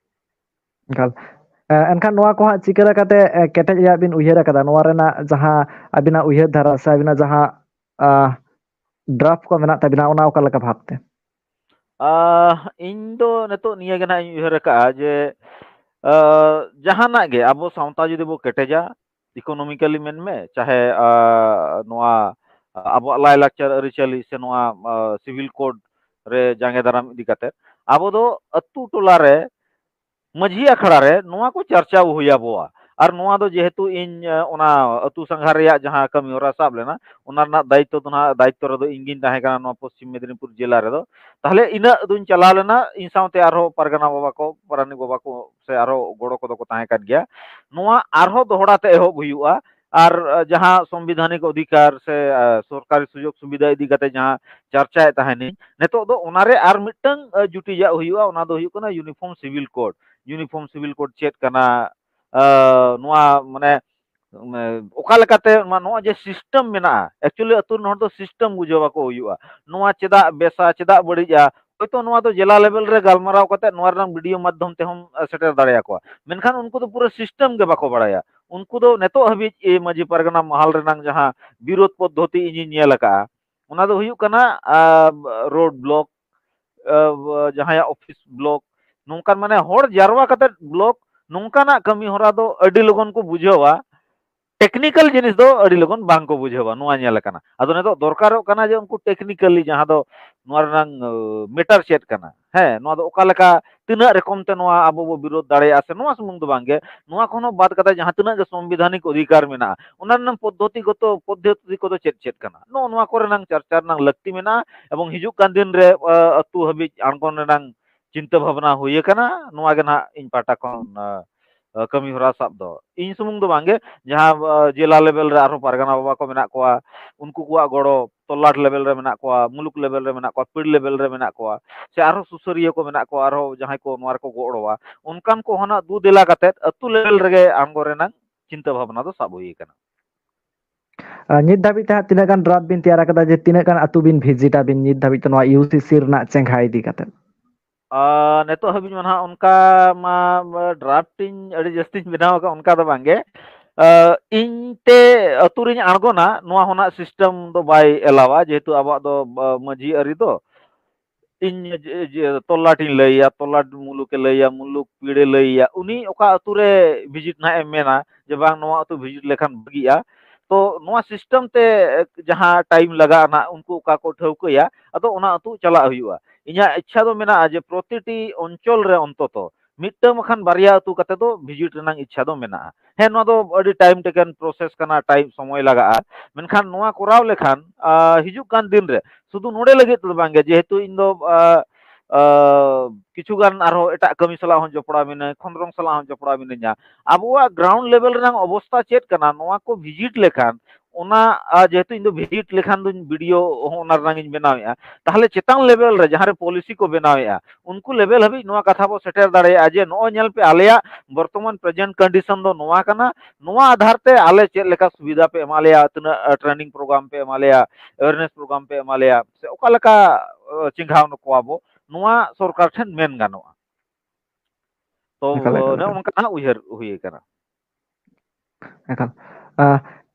ᱮᱠᱟᱞ᱾ ᱮ, ᱮᱱᱠᱷᱟᱱ ᱱᱚᱣᱟ ᱠᱚ ᱦᱟᱸᱜ ᱪᱤᱠᱟᱹ ᱞᱮᱠᱟᱛᱮ, ᱮ, ᱠᱮᱴᱮᱡ ᱨᱮᱭᱟᱜ ᱵᱤᱱ ᱩᱭᱦᱟᱹᱨ ᱟᱠᱟᱫᱟ? ᱱᱚᱣᱟ ᱨᱮᱱᱟᱜ ᱡᱟᱦᱟᱸ ᱟᱹᱵᱤᱱᱟᱜ ᱩᱭᱦᱟᱹᱨ ᱫᱷᱟᱨᱟ ᱥᱮ ᱟᱹᱵᱤᱱᱟᱜ ᱡᱟᱦᱟᱸ, ᱟ, ᱰᱨᱟᱯᱷᱴ ᱠᱚ ᱢᱮᱱᱟᱜ ᱛᱟᱹᱵᱤᱱᱟ, ᱚᱱᱟ ᱚᱠᱟ ᱞᱮᱠᱟ ᱵᱷᱟᱵᱽᱛᱮ? ᱟ, ᱤᱧ ᱫᱚ ᱱᱤᱛᱚᱜ ᱱᱤᱭᱟᱹ ᱜᱮ ᱱᱟᱦᱟᱜ ᱤᱧ ᱩᱭᱦᱟᱹᱨ ᱟᱠᱟᱫᱼᱟ ᱡᱮ, ᱟ, ᱡᱟᱦᱟᱱᱟᱜ ᱜᱮ ᱟᱵᱚ ᱥᱟᱶᱛᱟ ᱡᱩᱫᱤ ᱵᱚ ᱠᱮᱴᱮᱡᱟ, economically ᱢᱮᱱᱢᱮ, ᱪᱟᱦᱮ, ᱟ, ᱱᱚᱣᱟ ᱟᱵᱚᱣᱟᱜ ᱞᱟᱭᱼᱞᱟᱠᱪᱟᱨ ᱟᱹᱨᱤᱪᱟᱹᱞᱤ ᱥᱮ ᱱᱚᱣᱟ, ᱟ, ᱥᱤᱵᱷᱤᱞ ᱠᱳᱰ ᱨᱮ ᱡᱟᱸᱜᱮ ᱫᱟᱨᱟᱢ ᱤᱫᱤ ᱠᱟᱛᱮ, ᱟᱵᱚ ᱫᱚ ᱟᱹᱛᱩ ᱴᱚᱞᱟ ᱨᱮ ᱢᱟᱹᱡᱷᱤ ᱟᱠᱷᱲᱟ ᱨᱮ ᱱᱚᱣᱟ ᱠᱚ ᱪᱟᱨᱪᱟᱣ ᱦᱩᱭ ᱟᱵᱚᱣᱟ᱾ ᱟᱨ ᱱᱚᱣᱟ ᱫᱚ ᱡᱮᱦᱮᱛᱩ ᱤᱧ, ᱮ, ᱚᱱᱟ ᱟᱹᱛᱩ ᱥᱟᱸᱜᱷᱟᱨ ᱨᱮᱭᱟᱜ ᱡᱟᱦᱟᱸ ᱠᱟᱹᱢᱤ ᱦᱚᱨᱟ ᱥᱟᱵ ᱞᱮᱱᱟ, ᱚᱱᱟ ᱨᱮᱱᱟᱜ ᱫᱟᱭᱤᱛᱛᱚ ᱫᱚ ᱱᱟᱦᱟᱜ, ᱫᱟᱭᱤᱛᱛᱚ ᱨᱮᱫᱚ ᱤᱧ ᱜᱤᱧ ᱛᱟᱦᱮᱸ ᱠᱟᱱᱟ ᱱᱚᱣᱟ ᱯᱚᱥᱪᱤᱢ ᱢᱮᱫᱽᱱᱤᱯᱩᱨ ᱡᱮᱞᱟ ᱨᱮᱫᱚ᱾ ᱛᱟᱦᱞᱮ ᱤᱱᱟᱹᱜ ᱫᱩᱧ ᱪᱟᱞᱟᱣ ᱞᱮᱱᱟ, ᱤᱧ ᱥᱟᱶᱛᱮ ᱟᱨᱦᱚᱸ ᱯᱟᱨᱜᱟᱱᱟ ᱵᱟᱵᱟ ᱠᱚ, ᱯᱟᱨᱟᱱᱤᱠ ᱵᱟᱵᱟ ᱠᱚ ᱥᱮ ᱟᱨᱦᱚᱸ ᱜᱚᱲᱚ ᱠᱚᱫᱚ ᱠᱚ ᱛᱟᱦᱮᱸ ᱠᱟᱱ ᱜᱮᱭᱟ᱾ ᱱᱚᱣᱟ ᱟᱨᱦᱚᱸ ᱫᱚᱦᱲᱟ ᱛᱮ ᱮᱦᱚᱵ ᱦᱩᱭᱩᱜᱼᱟ᱾ ᱟᱨ, ᱮ, ᱡᱟᱦᱟᱸ ᱥᱚᱝᱵᱤᱫᱷᱟᱱᱤᱠ ᱚᱫᱷᱤᱠᱟᱨ ᱥᱮ, ᱮ, ᱥᱚᱨᱠᱟᱨᱤ ᱥᱩᱡᱳᱜᱽ ᱥᱩᱵᱤᱫᱷᱟ ᱤᱫᱤ ᱠᱟᱛᱮ ᱡᱟᱦᱟᱸ ᱪᱟᱨᱪᱟᱭᱮᱫ ᱛᱟᱦᱮᱱᱤᱧ, ᱱᱤᱛᱚᱜ ᱫᱚ ᱚᱱᱟᱨᱮ ᱟᱨ ᱢᱤᱫᱴᱟᱝ, ᱮ, ᱡᱩᱴᱤᱡᱟᱜ ᱦᱩᱭᱩᱜᱼᱟ, ᱚᱱᱟ ᱫᱚ ᱦᱩᱭᱩᱜ ᱠᱟᱱᱟ uniform civil code. Uniform civil code ᱪᱮᱫ ᱠᱟᱱᱟ? ᱮ, ᱱᱚᱣᱟ ᱢᱟᱱᱮ, ᱢᱟᱱᱮ, ᱚᱠᱟ ᱞᱮᱠᱟᱛᱮ ᱱᱚᱣᱟ, ᱱᱚᱣᱟ ᱡᱮ ᱥᱤᱥᱴᱮᱢ ᱢᱮᱱᱟᱜᱼᱟ, actually ᱟᱹᱛᱩ ᱨᱮᱱ ᱦᱚᱲ ᱫᱚ ᱥᱤᱥᱴᱮᱢ ᱵᱩᱡᱷᱟᱹᱣ ᱟᱠᱚ ᱦᱩᱭᱩᱜᱼᱟ᱾ ᱱᱚᱣᱟ ᱪᱮᱫᱟᱜ ᱵᱮᱥᱟ, ᱪᱮᱫᱟᱜ ᱵᱟᱹᱲᱤᱡᱼᱟ? ᱦᱚᱭᱛᱳ ᱱᱚᱣᱟ ᱫᱚ ᱡᱮᱞᱟ ᱞᱮᱵᱮᱞ ᱨᱮ ᱜᱟᱞᱢᱟᱨᱟᱣ ᱠᱟᱛᱮ ᱱᱚᱣᱟ ᱨᱮᱱᱟᱜ ᱵᱤ ᱰᱤ ᱳ ᱢᱟᱫᱽᱫᱷᱚᱢ ᱛᱮᱦᱚᱸ, ᱮ, ᱥᱮᱴᱮᱨ ᱫᱟᱲᱮᱭᱟᱠᱚᱣᱟ᱾ ᱢᱮᱱᱠᱷᱟᱱ ᱩᱱᱠᱩ ᱫᱚ ᱯᱩᱨᱟᱹ ᱥᱤᱥᱴᱮᱢ ᱜᱮ ᱵᱟᱠᱚ ᱵᱟᱲᱟᱭᱟ᱾ ᱩᱱᱠᱩ ᱫᱚ ᱱᱤᱛᱚᱜ ᱦᱟᱹᱵᱤᱡ, ᱮ, ᱢᱟᱹᱡᱷᱤ ᱯᱟᱨᱜᱟᱱᱟ ᱢᱟᱦᱟᱞ ᱨᱮᱱᱟᱜ ᱡᱟᱦᱟᱸ ᱵᱤᱨᱳᱫᱷ ᱯᱚᱫᱽᱫᱷᱚᱛᱤ ᱤᱧᱤᱧ ᱧᱮᱞ ᱟᱠᱟᱫᱼᱟ, ᱚᱱᱟ ᱫᱚ ᱦᱩᱭᱩᱜ ᱠᱟᱱᱟ, ᱟ, ᱨᱳᱰ ᱵᱞᱚᱠ, ᱟ, ᱡᱟᱦᱟᱸᱭᱟᱜ ᱚᱯᱷᱤᱥ ᱵᱞᱚᱠ, ᱱᱚᱝᱠᱟᱱ ᱢᱟᱱᱮ ᱦᱚᱲ ᱡᱟᱨᱣᱟ ᱠᱟᱛᱮ ᱵᱞᱚᱠ, ᱱᱚᱝᱠᱟᱱᱟᱜ ᱠᱟᱹᱢᱤ ᱦᱚᱨᱟ ᱫᱚ ᱟᱹᱰᱤ ᱞᱚᱜᱚᱱ ᱠᱚ ᱵᱩᱡᱷᱟᱹᱣᱟ, ᱴᱮᱠᱱᱤᱠᱮᱞ ᱡᱤᱱᱤᱥ ᱫᱚ ᱟᱹᱰᱤ ᱞᱚᱜᱚᱱ ᱵᱟᱝ ᱠᱚ ᱵᱩᱡᱷᱟᱹᱣᱟ᱾ ᱱᱚᱣᱟ ᱧᱮᱞ ᱟᱠᱟᱱᱟ᱾ ᱟᱫᱚ ᱱᱤᱛᱚᱜ ᱫᱚᱨᱠᱟᱨᱚᱜ ᱠᱟᱱᱟ ᱡᱮ ᱩᱱᱠᱩ ᱴᱮᱠᱱᱤᱠᱮᱞᱤ ᱡᱟᱦᱟᱸ ᱫᱚ ᱱᱚᱣᱟ ᱨᱮᱱᱟᱝ, ᱟ, ᱢᱮᱴᱟᱨ ᱪᱮᱫ ᱠᱟᱱᱟ, ᱦᱮᱸ, ᱱᱚᱣᱟ ᱫᱚ ᱚᱠᱟ ᱞᱮᱠᱟ, ᱛᱤᱱᱟᱹᱜ ᱨᱚᱠᱚᱢ ᱛᱮ ᱱᱚᱣᱟ ᱟᱵᱚ ᱵᱚ ᱵᱤᱨᱳᱫᱷ ᱫᱟᱲᱮᱭᱟᱜᱼᱟ, ᱥᱮ ᱱᱚᱣᱟ ᱥᱩᱢᱩᱝ ᱫᱚ ᱵᱟᱝ ᱜᱮ, ᱱᱚᱣᱟ ᱠᱷᱚᱱ ᱦᱚᱸ ᱵᱟᱫ ᱠᱟᱛᱮ ᱡᱟᱦᱟᱸ ᱛᱤᱱᱟᱹᱜ ᱜᱮ ᱥᱚᱝᱵᱤᱫᱷᱟᱱᱤᱠ ᱚᱫᱷᱤᱠᱟᱨ ᱢᱮᱱᱟᱜᱼᱟ, ᱚᱱᱟ ᱨᱮᱱᱟᱝ ᱯᱚᱫᱽᱫᱷᱚᱛᱤ ᱜᱚᱛᱚ, ᱯᱚᱫᱽᱫᱷᱚᱛᱤ ᱠᱚᱫᱚ ᱪᱮᱫ ᱪᱮᱫ ᱠᱟᱱᱟ, ᱱᱚᱜᱼᱚ ᱱᱚᱣᱟ ᱠᱚᱨᱮᱱᱟᱝ ᱪᱟᱨᱪᱟ ᱨᱮᱱᱟᱝ ᱞᱟᱹᱠᱛᱤ ᱢᱮᱱᱟᱜᱼᱟ᱾ ᱮᱵᱚᱝ ᱦᱤᱡᱩᱜ ᱠᱟᱱ ᱫᱤᱱ ᱨᱮ, ᱟ, ᱟᱹᱛᱩ ᱦᱟᱹᱵᱤᱡ ᱟᱬᱜᱚᱱ ᱨᱮᱱᱟᱝ ᱪᱤᱱᱛᱟᱹ ᱵᱷᱟᱵᱽᱱᱟ ᱦᱩᱭ ᱟᱠᱟᱱᱟ᱾ ᱱᱚᱣᱟ ᱜᱮ ᱱᱟᱦᱟᱜ ᱤᱧ ᱯᱟᱦᱴᱟ ᱠᱷᱚᱱ, ᱟ, ᱠᱟᱹᱢᱤ ᱦᱚᱨᱟ ᱥᱟᱵ ᱫᱚ᱾ ᱤᱧ ᱥᱩᱢᱩᱝ ᱫᱚ ᱵᱟᱝᱜᱮ, ᱡᱟᱦᱟᱸ ᱡᱮᱞᱟ ᱞᱮᱵᱮᱞ ᱨᱮ ᱟᱨᱦᱚᱸ ᱯᱟᱨᱜᱟᱱᱟ ᱵᱟᱵᱟ ᱠᱚ ᱢᱮᱱᱟᱜ ᱠᱚᱣᱟ, ᱩᱱᱠᱩ ᱠᱚᱣᱟᱜ ᱜᱚᱲᱚ, ᱛᱚᱞᱞᱟᱴ ᱞᱮᱵᱮᱞ ᱨᱮ ᱢᱮᱱᱟᱜ ᱠᱚᱣᱟ, ᱢᱩᱞᱩᱠ ᱞᱮᱵᱮᱞ ᱨᱮ ᱢᱮᱱᱟᱜ ᱠᱚᱣᱟ, ᱯᱤᱲ ᱞᱮᱵᱮᱞ ᱨᱮ ᱢᱮᱱᱟᱜ ᱠᱚᱣᱟ, ᱥᱮ ᱟᱨᱦᱚᱸ ᱥᱩᱥᱟᱹᱨᱤᱭᱟᱹ ᱠᱚ ᱢᱮᱱᱟᱜ ᱠᱚᱣᱟ, ᱟᱨᱦᱚᱸ ᱡᱟᱦᱟᱸᱭ ᱠᱚ ᱱᱚᱣᱟ ᱨᱮᱠᱚ ᱜᱚᱲᱚᱣᱟ, ᱚᱱᱠᱟᱱ ᱠᱚ ᱦᱚᱸ ᱱᱟᱜ ᱫᱩ ᱫᱮᱞᱟ ᱠᱟᱛᱮᱫ ᱟᱹᱛᱩ ᱞᱮᱵᱮᱞ ᱨᱮᱜᱮ ᱟᱬᱜᱚ ᱨᱮᱱᱟᱜ ᱪᱤᱱᱛᱟᱹ ᱵᱷᱟᱵᱽᱱᱟ ᱫᱚ ᱥᱟᱵ ᱦᱩᱭ ᱟᱠᱟᱱᱟ᱾ ᱟᱨ ᱱᱤᱛ ᱫᱷᱟᱹᱵᱤᱡ ᱛᱮ ᱦᱟᱸᱜ ᱛᱤᱱᱟᱹᱜ ᱜᱟᱱ ᱰᱨᱟᱯ ᱵᱤᱱ ᱛᱮᱭᱟᱨ ᱟᱠᱟᱫᱟ, ᱡᱮ ᱛᱤᱱᱟᱹᱜ ᱜᱟᱱ ᱟᱹᱛᱩ ᱵᱤᱱ ᱵᱷᱤᱡᱤᱴ ᱟᱵᱤᱱ ᱱᱤᱛ ᱫᱷᱟᱹᱵᱤᱡ ᱛᱮ ᱱᱚᱣᱟ ᱤᱭᱩ ᱥᱤ ᱥᱤ ᱨᱮᱱᱟᱜ ᱪᱮᱸᱜᱷᱟ ᱤᱫᱤ ᱠᱟᱛᱮ? ᱟᱨ ᱱᱤᱛᱚᱜ ᱦᱟᱹᱵᱤᱡ ᱢᱟ ᱱᱟᱦᱟᱜ ᱚᱱᱠᱟ ᱢᱟ ᱰᱨᱟᱯᱴ ᱤᱧ ᱟᱹᱰᱤ ᱡᱟᱹᱥᱛᱤᱧ ᱵᱮᱱᱟᱣ ᱟᱠᱟᱫ, ᱚᱱᱠᱟ ᱫᱚ ᱵᱟᱝᱜᱮ᱾ ᱟᱨ ᱤᱧ ᱛᱮ ᱟᱹᱛᱩ ᱨᱤᱧ ᱟᱬᱜᱚᱱᱟ, ᱱᱚᱣᱟ ᱦᱚᱸ ᱱᱟᱜ ᱥᱤᱥᱴᱮᱢ ᱫᱚ ᱵᱟᱭ ᱮᱞᱟᱣᱟ, ᱡᱮᱦᱮᱛᱩ ᱟᱵᱚᱣᱟᱜ ᱫᱚ ᱢᱟᱹᱡᱷᱤ ᱟᱹᱨᱤ ᱫᱚ᱾ ᱤᱧ ᱛᱚᱞᱞᱟᱴ ᱤᱧ ᱞᱟᱹᱭᱟ, ᱛᱚᱞᱞᱟᱴ ᱢᱩᱞᱩᱠᱮ ᱞᱟᱹᱭᱟ, ᱢᱩᱞᱩᱠ ᱯᱤᱲᱮ ᱞᱟᱹᱭᱟ, ᱩᱱᱤ ᱚᱠᱟ ᱟᱹᱛᱩ ᱨᱮ ᱵᱷᱤᱡᱤᱴ ᱱᱟᱦᱟᱜ ᱮ ᱢᱮᱱᱟ ᱡᱮ ᱵᱟᱝ, ᱱᱚᱣᱟ ᱟᱹᱛᱩ ᱵᱷᱤᱡᱤᱴ ᱞᱮᱠᱷᱟᱱ ᱵᱷᱟᱹᱜᱤᱜᱼᱟ᱾ ᱛᱚ ᱱᱚᱣᱟ ᱥᱤᱥᱴᱮᱢ ᱛᱮ ᱡᱟᱦᱟᱸ ᱴᱟᱭᱤᱢ ᱞᱟᱜᱟᱜᱼᱟ ᱱᱟᱦᱟᱜ, ᱩᱱᱠᱩ ᱚᱠᱟ ᱠᱚ ᱴᱷᱟᱹᱣᱠᱟᱹᱭᱟ, ᱟᱫᱚ ᱚᱱᱟ ᱟᱹᱛᱩ ᱪᱟᱞᱟᱜ ᱦᱩᱭᱩᱜᱼᱟ᱾ ᱤᱧᱟᱹᱜ ᱤᱪᱪᱷᱟ ᱫᱚ ᱢᱮᱱᱟᱜᱼᱟ ᱡᱮ ᱯᱨᱚᱛᱤᱴᱤ ᱚᱧᱪᱚᱞ ᱨᱮ ᱚᱱᱛᱚᱛᱚ ᱢᱤᱫᱴᱟᱝ ᱵᱟᱠᱷᱟᱱ ᱵᱟᱨᱭᱟ ᱟᱹᱛᱩ ᱠᱟᱛᱮ ᱫᱚ ᱵᱷᱤᱡᱤᱴ ᱨᱮᱱᱟᱜ ᱤᱪᱪᱷᱟ ᱫᱚ ᱢᱮᱱᱟᱜᱼᱟ᱾ ᱦᱮᱸ, ᱱᱚᱣᱟ ᱫᱚ ᱟᱹᱰᱤ ᱴᱟᱭᱤᱢ ᱴᱮᱠᱮᱱ ᱯᱨᱚᱥᱮᱥ ᱠᱟᱱᱟ, ᱴᱟᱭᱤᱢ ᱥᱚᱢᱚᱭ ᱞᱟᱜᱟᱜᱼᱟ, ᱢᱮᱱᱠᱷᱟᱱ ᱱᱚᱣᱟ ᱠᱚᱨᱟᱣ ᱞᱮᱠᱷᱟᱱ ᱦᱤᱡᱩᱜ ᱠᱟᱱ ᱫᱤᱱ ᱨᱮ ᱥᱩᱫᱷᱩ ᱱᱚᱰᱮ ᱞᱟᱹᱜᱤᱫ ᱫᱚ ᱵᱟᱝᱜᱮ, ᱡᱮᱦᱮᱛᱩ ᱤᱧ ᱫᱚ ᱠᱤᱪᱷᱩ ᱜᱟᱱ ᱟᱨᱦᱚᱸ ᱮᱴᱟᱜ ᱠᱟᱹᱢᱤ ᱥᱟᱞᱟᱜ ᱦᱚᱸ ᱡᱚᱯᱲᱟᱣ ᱢᱤᱱᱟᱹᱧ, ᱠᱷᱚᱸᱫᱽᱨᱚᱝ ᱥᱟᱞᱟᱜ ᱦᱚᱸ ᱡᱚᱯᱲᱟᱣ ᱢᱤᱱᱟᱹᱧᱟ᱾ ᱟᱵᱚᱣᱟᱜ ᱜᱨᱟᱣᱩᱱᱰ ᱞᱮᱵᱮᱞ ᱨᱮᱱᱟᱜ ᱚᱵᱚᱥᱛᱟ ᱪᱮᱫ ᱠᱟᱱᱟ, ᱱᱚᱣᱟ ᱠᱚ ᱵᱷᱤᱡᱤᱴ ᱞᱮᱠᱷᱟᱱ ᱚᱱᱟ, ᱡᱮᱦᱮᱛᱩ ᱤᱧ ᱫᱚ ᱵᱷᱤᱡᱤᱴ ᱞᱮᱠᱷᱟᱱ ᱫᱚᱧ ᱵᱷᱤᱰᱤᱭᱳ ᱦᱚᱸ ᱚᱱᱟ ᱨᱮᱱᱟᱜ ᱤᱧ ᱵᱮᱱᱟᱣᱮᱫᱼᱟ, ᱛᱟᱦᱚᱞᱮ ᱪᱮᱛᱟᱱ ᱞᱮᱵᱮᱞ ᱨᱮ ᱡᱟᱦᱟᱸ ᱨᱮ ᱯᱚᱞᱤᱥᱤ ᱠᱚ ᱵᱮᱱᱟᱣᱮᱫᱼᱟ, ᱩᱱᱠᱩ ᱞᱮᱵᱮᱞ ᱦᱟᱹᱵᱤᱡ ᱱᱚᱣᱟ ᱠᱟᱛᱷᱟ ᱵᱚ ᱥᱮᱴᱮᱨ ᱫᱟᱲᱮᱭᱟᱜᱼᱟ ᱡᱮ ᱱᱚᱜᱼᱚᱭ ᱧᱮᱞ ᱯᱮ, ᱟᱞᱮᱭᱟᱜ ᱵᱚᱨᱛᱚᱢᱟᱱ ᱯᱨᱮᱡᱮᱱᱴ ᱠᱚᱱᱰᱤᱥᱚᱱ ᱫᱚ ᱱᱚᱣᱟ ᱠᱟᱱᱟ, ᱱᱚᱣᱟ ᱟᱫᱷᱟᱨ ᱛᱮ ᱟᱞᱮ ᱪᱮᱫ ᱞᱮᱠᱟ ᱥᱩᱵᱤᱫᱷᱟ ᱯᱮ ᱮᱢᱟ ᱞᱮᱭᱟ, ᱛᱤᱱᱟᱹᱜ ᱴᱨᱮᱱᱤᱝ ᱯᱨᱳᱜᱨᱟᱢ ᱯᱮ ᱮᱢᱟ ᱞᱮᱭᱟ, ᱮᱣᱮᱨᱱᱮᱥ ᱯᱨᱳᱜᱨᱟᱢ ᱯᱮ ᱮᱢᱟ ᱞᱮᱭᱟ, ᱥᱮ ᱚᱠᱟ ᱞᱮᱠᱟ ᱪᱮᱸᱜᱷᱟᱣ ᱠᱚᱣᱟ ᱵᱚ, ᱱᱚᱣᱟ ᱥᱚᱨᱠᱟᱨ ᱴᱷᱮᱱ ᱢᱮᱱ ᱜᱟᱱᱚᱜᱼᱟ᱾ ᱛᱚ ᱚᱱᱮ ᱚᱱᱠᱟᱱᱟᱜ ᱩᱭᱦᱟᱹᱨ ᱦᱩᱭ ᱟᱠᱟᱱᱟ᱾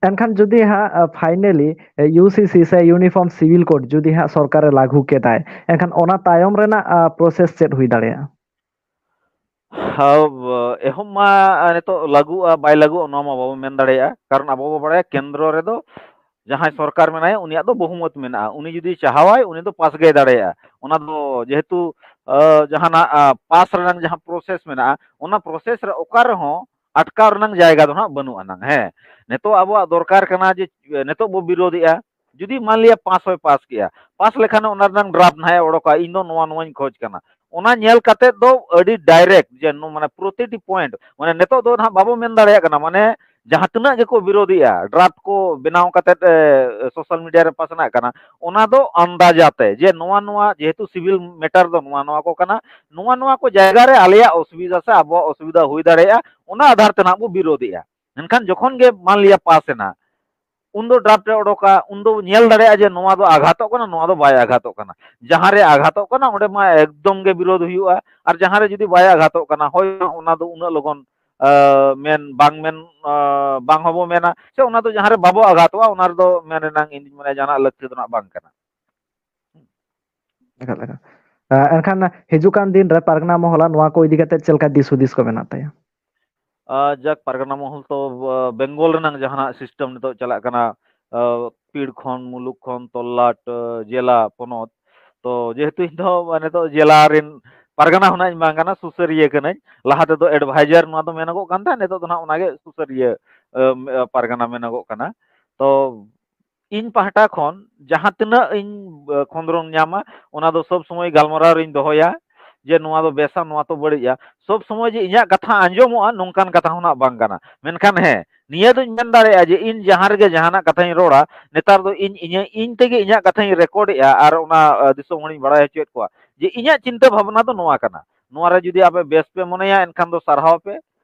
ᱮᱱᱠᱷᱟᱱ ᱡᱩᱫᱤ ᱦᱟᱸᱜ ᱯᱷᱟᱭᱱᱮᱞᱤ ᱤᱭᱩ ᱥᱤ ᱥᱤ ᱥᱮ ᱤᱭᱩᱱᱤᱯᱷᱚᱨᱢ ᱥᱤᱵᱤᱞ ᱠᱳᱰ ᱡᱩᱫᱤ ᱦᱟᱸᱜ ᱥᱚᱨᱠᱟᱨᱮ ᱞᱟᱹᱜᱩ ᱠᱮᱫᱟᱭ, ᱮᱱᱠᱷᱟᱱ ᱚᱱᱟ ᱛᱟᱭᱚᱢ ᱨᱮᱱᱟᱜ ᱯᱨᱚᱥᱮᱥ ᱪᱮᱫ ᱦᱩᱭ ᱫᱟᱲᱮᱭᱟᱜᱼᱟ? ᱮᱦᱚᱵ ᱢᱟ ᱱᱤᱛᱚᱜ ᱞᱟᱹᱜᱩᱜᱼᱟ ᱵᱟᱭ ᱞᱟᱹᱜᱩᱜᱼᱟ, ᱱᱚᱣᱟ ᱢᱟ ᱵᱟᱵᱚ ᱢᱮᱱ ᱫᱟᱲᱮᱭᱟᱜᱼᱟ, ᱠᱟᱨᱚᱱ ᱟᱵᱚ ᱵᱚ ᱵᱟᱲᱟᱭᱟ ᱠᱮᱱᱫᱨᱚ ᱨᱮᱫᱚ ᱡᱟᱦᱟᱸᱭ ᱥᱚᱨᱠᱟᱨ ᱢᱮᱱᱟᱭᱟ ᱩᱱᱤᱭᱟᱜ ᱫᱚ ᱵᱚᱦᱩᱢᱚᱛ ᱢᱮᱱᱟᱜᱼᱟ, ᱩᱱᱤ ᱡᱩᱫᱤ ᱪᱟᱦᱟᱣᱟᱭ ᱩᱱᱤ ᱫᱚ ᱯᱟᱥ ᱜᱮᱭ ᱫᱟᱲᱮᱭᱟᱜᱼᱟ᱾ ᱚᱱᱟ ᱫᱚ ᱡᱮᱦᱮᱛᱩ ᱡᱟᱦᱟᱱᱟᱜ ᱯᱟᱥ ᱨᱮᱱᱟᱜ ᱡᱟᱦᱟᱸ ᱯᱨᱚᱥᱮᱥ ᱢᱮᱱᱟᱜᱼᱟ, ᱚᱱᱟ ᱯᱨᱚᱥᱮᱥ ᱨᱮ ᱚᱠᱟ ᱨᱮᱦᱚᱸ ᱟᱴᱠᱟᱣ ᱨᱮᱱᱟᱜ ᱡᱟᱭᱜᱟ ᱫᱚ ᱦᱟᱸᱜ ᱵᱟᱹᱱᱩᱜ ᱟᱱᱟᱝ᱾ ᱦᱮᱸ, ᱱᱤᱛᱚᱜ ᱟᱵᱚᱣᱟᱜ ᱫᱚᱨᱠᱟᱨ ᱠᱟᱱᱟ ᱡᱮ ᱱᱤᱛᱚᱜ ᱵᱚ ᱵᱤᱨᱳᱫᱷᱮᱜᱼᱟ, ᱡᱩᱫᱤ ᱢᱟᱱᱞᱤᱭᱟ ᱯᱟᱥ ᱦᱚᱸᱭ ᱯᱟᱥ ᱠᱮᱜᱼᱟ, ᱯᱟᱥ ᱞᱮᱠᱷᱟᱱ ᱚᱱᱟ ᱨᱮᱱᱟᱜ ᱰᱨᱟᱯᱴ ᱱᱟᱦᱟᱜ ᱮ ᱚᱰᱚᱠᱟ, ᱤᱧ ᱫᱚ ᱱᱚᱣᱟ ᱱᱚᱣᱟᱧ ᱠᱷᱚᱡᱽ ᱠᱟᱱᱟ, ᱚᱱᱟ ᱧᱮᱞ ᱠᱟᱛᱮ ᱫᱚ ᱟᱹᱰᱤ direct ᱡᱮ ᱱᱚ-, ᱢᱟᱱᱮ ᱯᱨᱚᱛᱤᱴᱤ point, ᱢᱟᱱᱮ ᱱᱤᱛᱚᱜ ᱫᱚ ᱱᱟᱦᱟᱜ ᱵᱟᱵᱚ ᱢᱮᱱ ᱫᱟᱲᱮᱭᱟᱜ ᱠᱟᱱᱟ, ᱢᱟᱱᱮ ᱡᱟᱦᱟᱸ ᱛᱤᱱᱟᱹᱜ ᱜᱮᱠᱚ ᱵᱤᱨᱳᱫᱷᱤᱜᱼᱟ, draft ᱠᱚ ᱵᱮᱱᱟᱣ ᱠᱟᱛᱮ, ᱮ, social media ᱨᱮ ᱯᱟᱥᱱᱟᱜ ᱠᱟᱱᱟ, ᱚᱱᱟ ᱫᱚ ᱟᱱᱫᱟᱡᱟ ᱛᱮ ᱡᱮ ᱱᱚᱣᱟ ᱱᱚᱣᱟ ᱡᱮᱦᱮᱛᱩ civil matter ᱫᱚ ᱱᱚᱣᱟ ᱱᱚᱣᱟ ᱠᱚ ᱠᱟᱱᱟ, ᱱᱚᱣᱟ ᱱᱚᱣᱟ ᱠᱚ ᱡᱟᱭᱜᱟ ᱨᱮ ᱟᱞᱮᱭᱟᱜ ᱚᱥᱩᱵᱤᱫᱷᱟ ᱥᱮ ᱟᱵᱚᱣᱟᱜ ᱚᱥᱩᱵᱤᱫᱷᱟ ᱦᱩᱭ ᱫᱟᱲᱮᱭᱟᱜᱼᱟ, ᱚᱱᱟ ᱟᱫᱷᱟᱨ ᱛᱮ ᱱᱟᱦᱟᱜ ᱵᱚ ᱵᱤᱨᱳᱫᱷᱮᱜᱼᱟ᱾ ᱢᱮᱱᱠᱷᱟᱱ ᱡᱚᱠᱷᱚᱱ ᱜᱮ ᱢᱟᱱ ᱞᱤᱭᱟ ᱯᱟᱥ ᱮᱱᱟ, ᱩᱱᱫᱚ draft ᱮ ᱚᱰᱚᱠᱟ, ᱩᱱᱫᱚ ᱧᱮᱞ ᱫᱟᱲᱮᱭᱟᱜᱼᱟ ᱡᱮ ᱱᱚᱣᱟ ᱫᱚ ᱟᱜᱷᱟᱛᱚᱜ ᱠᱟᱱᱟ, ᱱᱚᱣᱟ ᱫᱚ ᱵᱟᱭ ᱟᱜᱷᱟᱛᱚᱜ ᱠᱟᱱᱟ᱾ ᱡᱟᱦᱟᱸ ᱨᱮ ᱟᱜᱷᱟᱛᱚᱜ ᱠᱟᱱᱟ, ᱚᱸᱰᱮ ᱢᱟ ᱮᱠᱫᱚᱢ ᱜᱮ ᱵᱤᱨᱳᱫᱷ ᱦᱩᱭᱩᱜᱼᱟ, ᱟᱨ ᱡᱟᱦᱟᱸ ᱨᱮ ᱡᱩᱫᱤ ᱵᱟᱭ ᱟᱜᱷᱟᱛᱚᱜ ᱠᱟᱱᱟ, ᱦᱳᱭ, ᱚᱱᱟ ᱫᱚ ᱩᱱᱟᱹᱜ ᱞᱚᱜᱚᱱ, ᱟ, ᱢᱮᱱ, ᱵᱟᱝ ᱢᱮᱱ, ᱟ, ᱵᱟᱝ ᱦᱚᱸᱵᱚ ᱢᱮᱱᱟ, ᱥᱮ ᱚᱱᱟ ᱫᱚ ᱡᱟᱦᱟᱸ ᱨᱮ ᱵᱟᱵᱚ ᱟᱜᱷᱟᱛᱚᱜᱼᱟ, ᱚᱱᱟ ᱨᱮᱫᱚ ᱢᱮᱱ ᱨᱮᱱᱟᱝ ᱤᱧ ᱢᱚᱱᱮᱭᱟ ᱡᱟᱦᱟᱱᱟᱜ ᱞᱟᱹᱠᱛᱤ ᱫᱚ ᱱᱟᱜ ᱵᱟᱝ ᱠᱟᱱᱟ᱾ ᱮᱠᱟᱞ, ᱮᱠᱟᱞ᱾ ᱟ, ᱮᱱᱠᱷᱟᱱ ᱦᱤᱡᱩᱜ ᱠᱟᱱ ᱫᱤᱱ ᱨᱮ ᱯᱟᱨᱜᱟᱱᱟ ᱢᱚᱦᱚᱞᱟᱜ ᱱᱚᱣᱟ ᱠᱚ ᱤᱫᱤ ᱠᱟᱛᱮ ᱪᱮᱫ ᱞᱮᱠᱟ ᱫᱤᱥ ᱦᱩᱫᱤᱥ ᱠᱚ ᱢᱮᱱᱟᱜ ᱛᱟᱭᱟ? ᱟ, ᱡᱟᱠ, ᱯᱟᱨᱜᱟᱱᱟ ᱢᱚᱦᱚᱞ ᱛᱚ, ᱟ, ᱵᱮᱝᱜᱚᱞ ᱨᱮᱱᱟᱜ ᱡᱟᱦᱟᱱᱟᱜ system ᱱᱤᱛᱚᱜ ᱪᱟᱞᱟᱜ ᱠᱟᱱᱟ, ᱟ, ᱯᱤᱲ ᱠᱷᱚᱱ, ᱢᱩᱞᱩᱠ ᱠᱷᱚᱱ, ᱛᱚᱞᱞᱟᱴ, ᱟ, ᱡᱮᱞᱟ, ᱯᱚᱱᱚᱛ᱾ ᱛᱚ ᱡᱮᱦᱮᱛᱩ ᱤᱧ ᱫᱚ ᱱᱤᱛᱚᱜ ᱡᱮᱞᱟ ᱨᱮᱱ ᱯᱟᱨᱜᱟᱱᱟ ᱦᱚᱸ ᱱᱟᱜ ᱤᱧ ᱵᱟᱝ ᱠᱟᱱᱟ, ᱥᱩᱥᱟᱹᱨᱤᱭᱟᱹ ᱠᱟᱹᱱᱟᱹᱧ᱾ ᱞᱟᱦᱟ ᱛᱮᱫᱚ advisor ᱱᱚᱣᱟ ᱫᱚ ᱢᱮᱱᱚᱜᱚᱜ ᱠᱟᱱ ᱛᱟᱦᱮᱸᱫ, ᱱᱤᱛᱚᱜ ᱫᱚ ᱱᱟᱜ ᱚᱱᱟᱜᱮ ᱥᱩᱥᱟᱹᱨᱤᱭᱟᱹ, ᱟ, ᱯᱟᱨᱜᱟᱱᱟ ᱢᱮᱱᱚᱜᱚᱜ ᱠᱟᱱᱟ᱾ ᱛᱚ ᱤᱧ ᱯᱟᱦᱴᱟ ᱠᱷᱚᱱ ᱡᱟᱦᱟᱸ ᱛᱤᱱᱟᱹᱜ ᱤᱧ, ᱮ, ᱠᱷᱚᱸᱫᱽᱨᱚᱝ ᱧᱟᱢᱟ, ᱚᱱᱟ ᱫᱚ ᱥᱚᱵ ᱥᱚᱢᱚᱭ ᱜᱟᱞᱢᱟᱨᱟᱣ ᱨᱤᱧ ᱫᱚᱦᱚᱭᱟ ᱡᱮ ᱱᱚᱣᱟ ᱫᱚ ᱵᱮᱥᱟ, ᱱᱚᱣᱟ ᱫᱚ ᱵᱟᱹᱲᱤᱡᱼᱟ᱾ ᱥᱚᱵ ᱥᱚᱢᱚᱭ ᱡᱮ ᱤᱧᱟᱹᱜ ᱠᱟᱛᱷᱟ ᱟᱸᱡᱚᱢᱚᱜᱼᱟ, ᱱᱚᱝᱠᱟᱱ ᱠᱟᱛᱷᱟ ᱦᱚᱸ ᱱᱟᱜ ᱵᱟᱝ ᱠᱟᱱᱟ᱾ ᱢᱮᱱᱠᱷᱟᱱ ᱦᱮᱸ, ᱱᱤᱭᱟᱹ ᱫᱚᱧ ᱢᱮᱱ ᱫᱟᱲᱮᱭᱟᱜᱼᱟ ᱡᱮ ᱤᱧ ᱡᱟᱦᱟᱸ ᱨᱮᱜᱮ ᱡᱟᱦᱟᱱᱟᱜ ᱠᱟᱛᱷᱟᱧ ᱨᱚᱲᱟ, ᱱᱮᱛᱟᱨ ᱫᱚ ᱤᱧ, ᱤᱧᱟᱹᱜ, ᱤᱧ ᱛᱮᱜᱮ ᱤᱧᱟᱹᱜ ᱠᱟᱛᱷᱟᱧ ᱨᱮᱠᱚᱨᱰ ᱮᱫᱼᱟ ᱟᱨ ᱚᱱᱟ, ᱮ, ᱫᱤᱥᱚᱢ ᱦᱚᱲᱤᱧ ᱵᱟᱲᱟᱭ ᱦᱚᱪᱚᱭᱮᱫ ᱠᱚᱣᱟ ᱡᱮ ᱤᱧᱟᱹᱜ ᱪᱤᱱᱛᱟᱹ ᱵᱷᱟᱵᱽᱱᱟ ᱫᱚ ᱱᱚᱣᱟ ᱠᱟᱱᱟ᱾ ᱱᱚᱣᱟ ᱨᱮ ᱡᱩᱫᱤ ᱟᱯᱮ ᱵᱮᱥ ᱯᱮ ᱢᱚᱱᱮᱭᱟ, ᱮᱱᱠᱷᱟᱱ ᱫᱚ ᱥᱟᱨᱦᱟᱣ ᱯᱮ᱾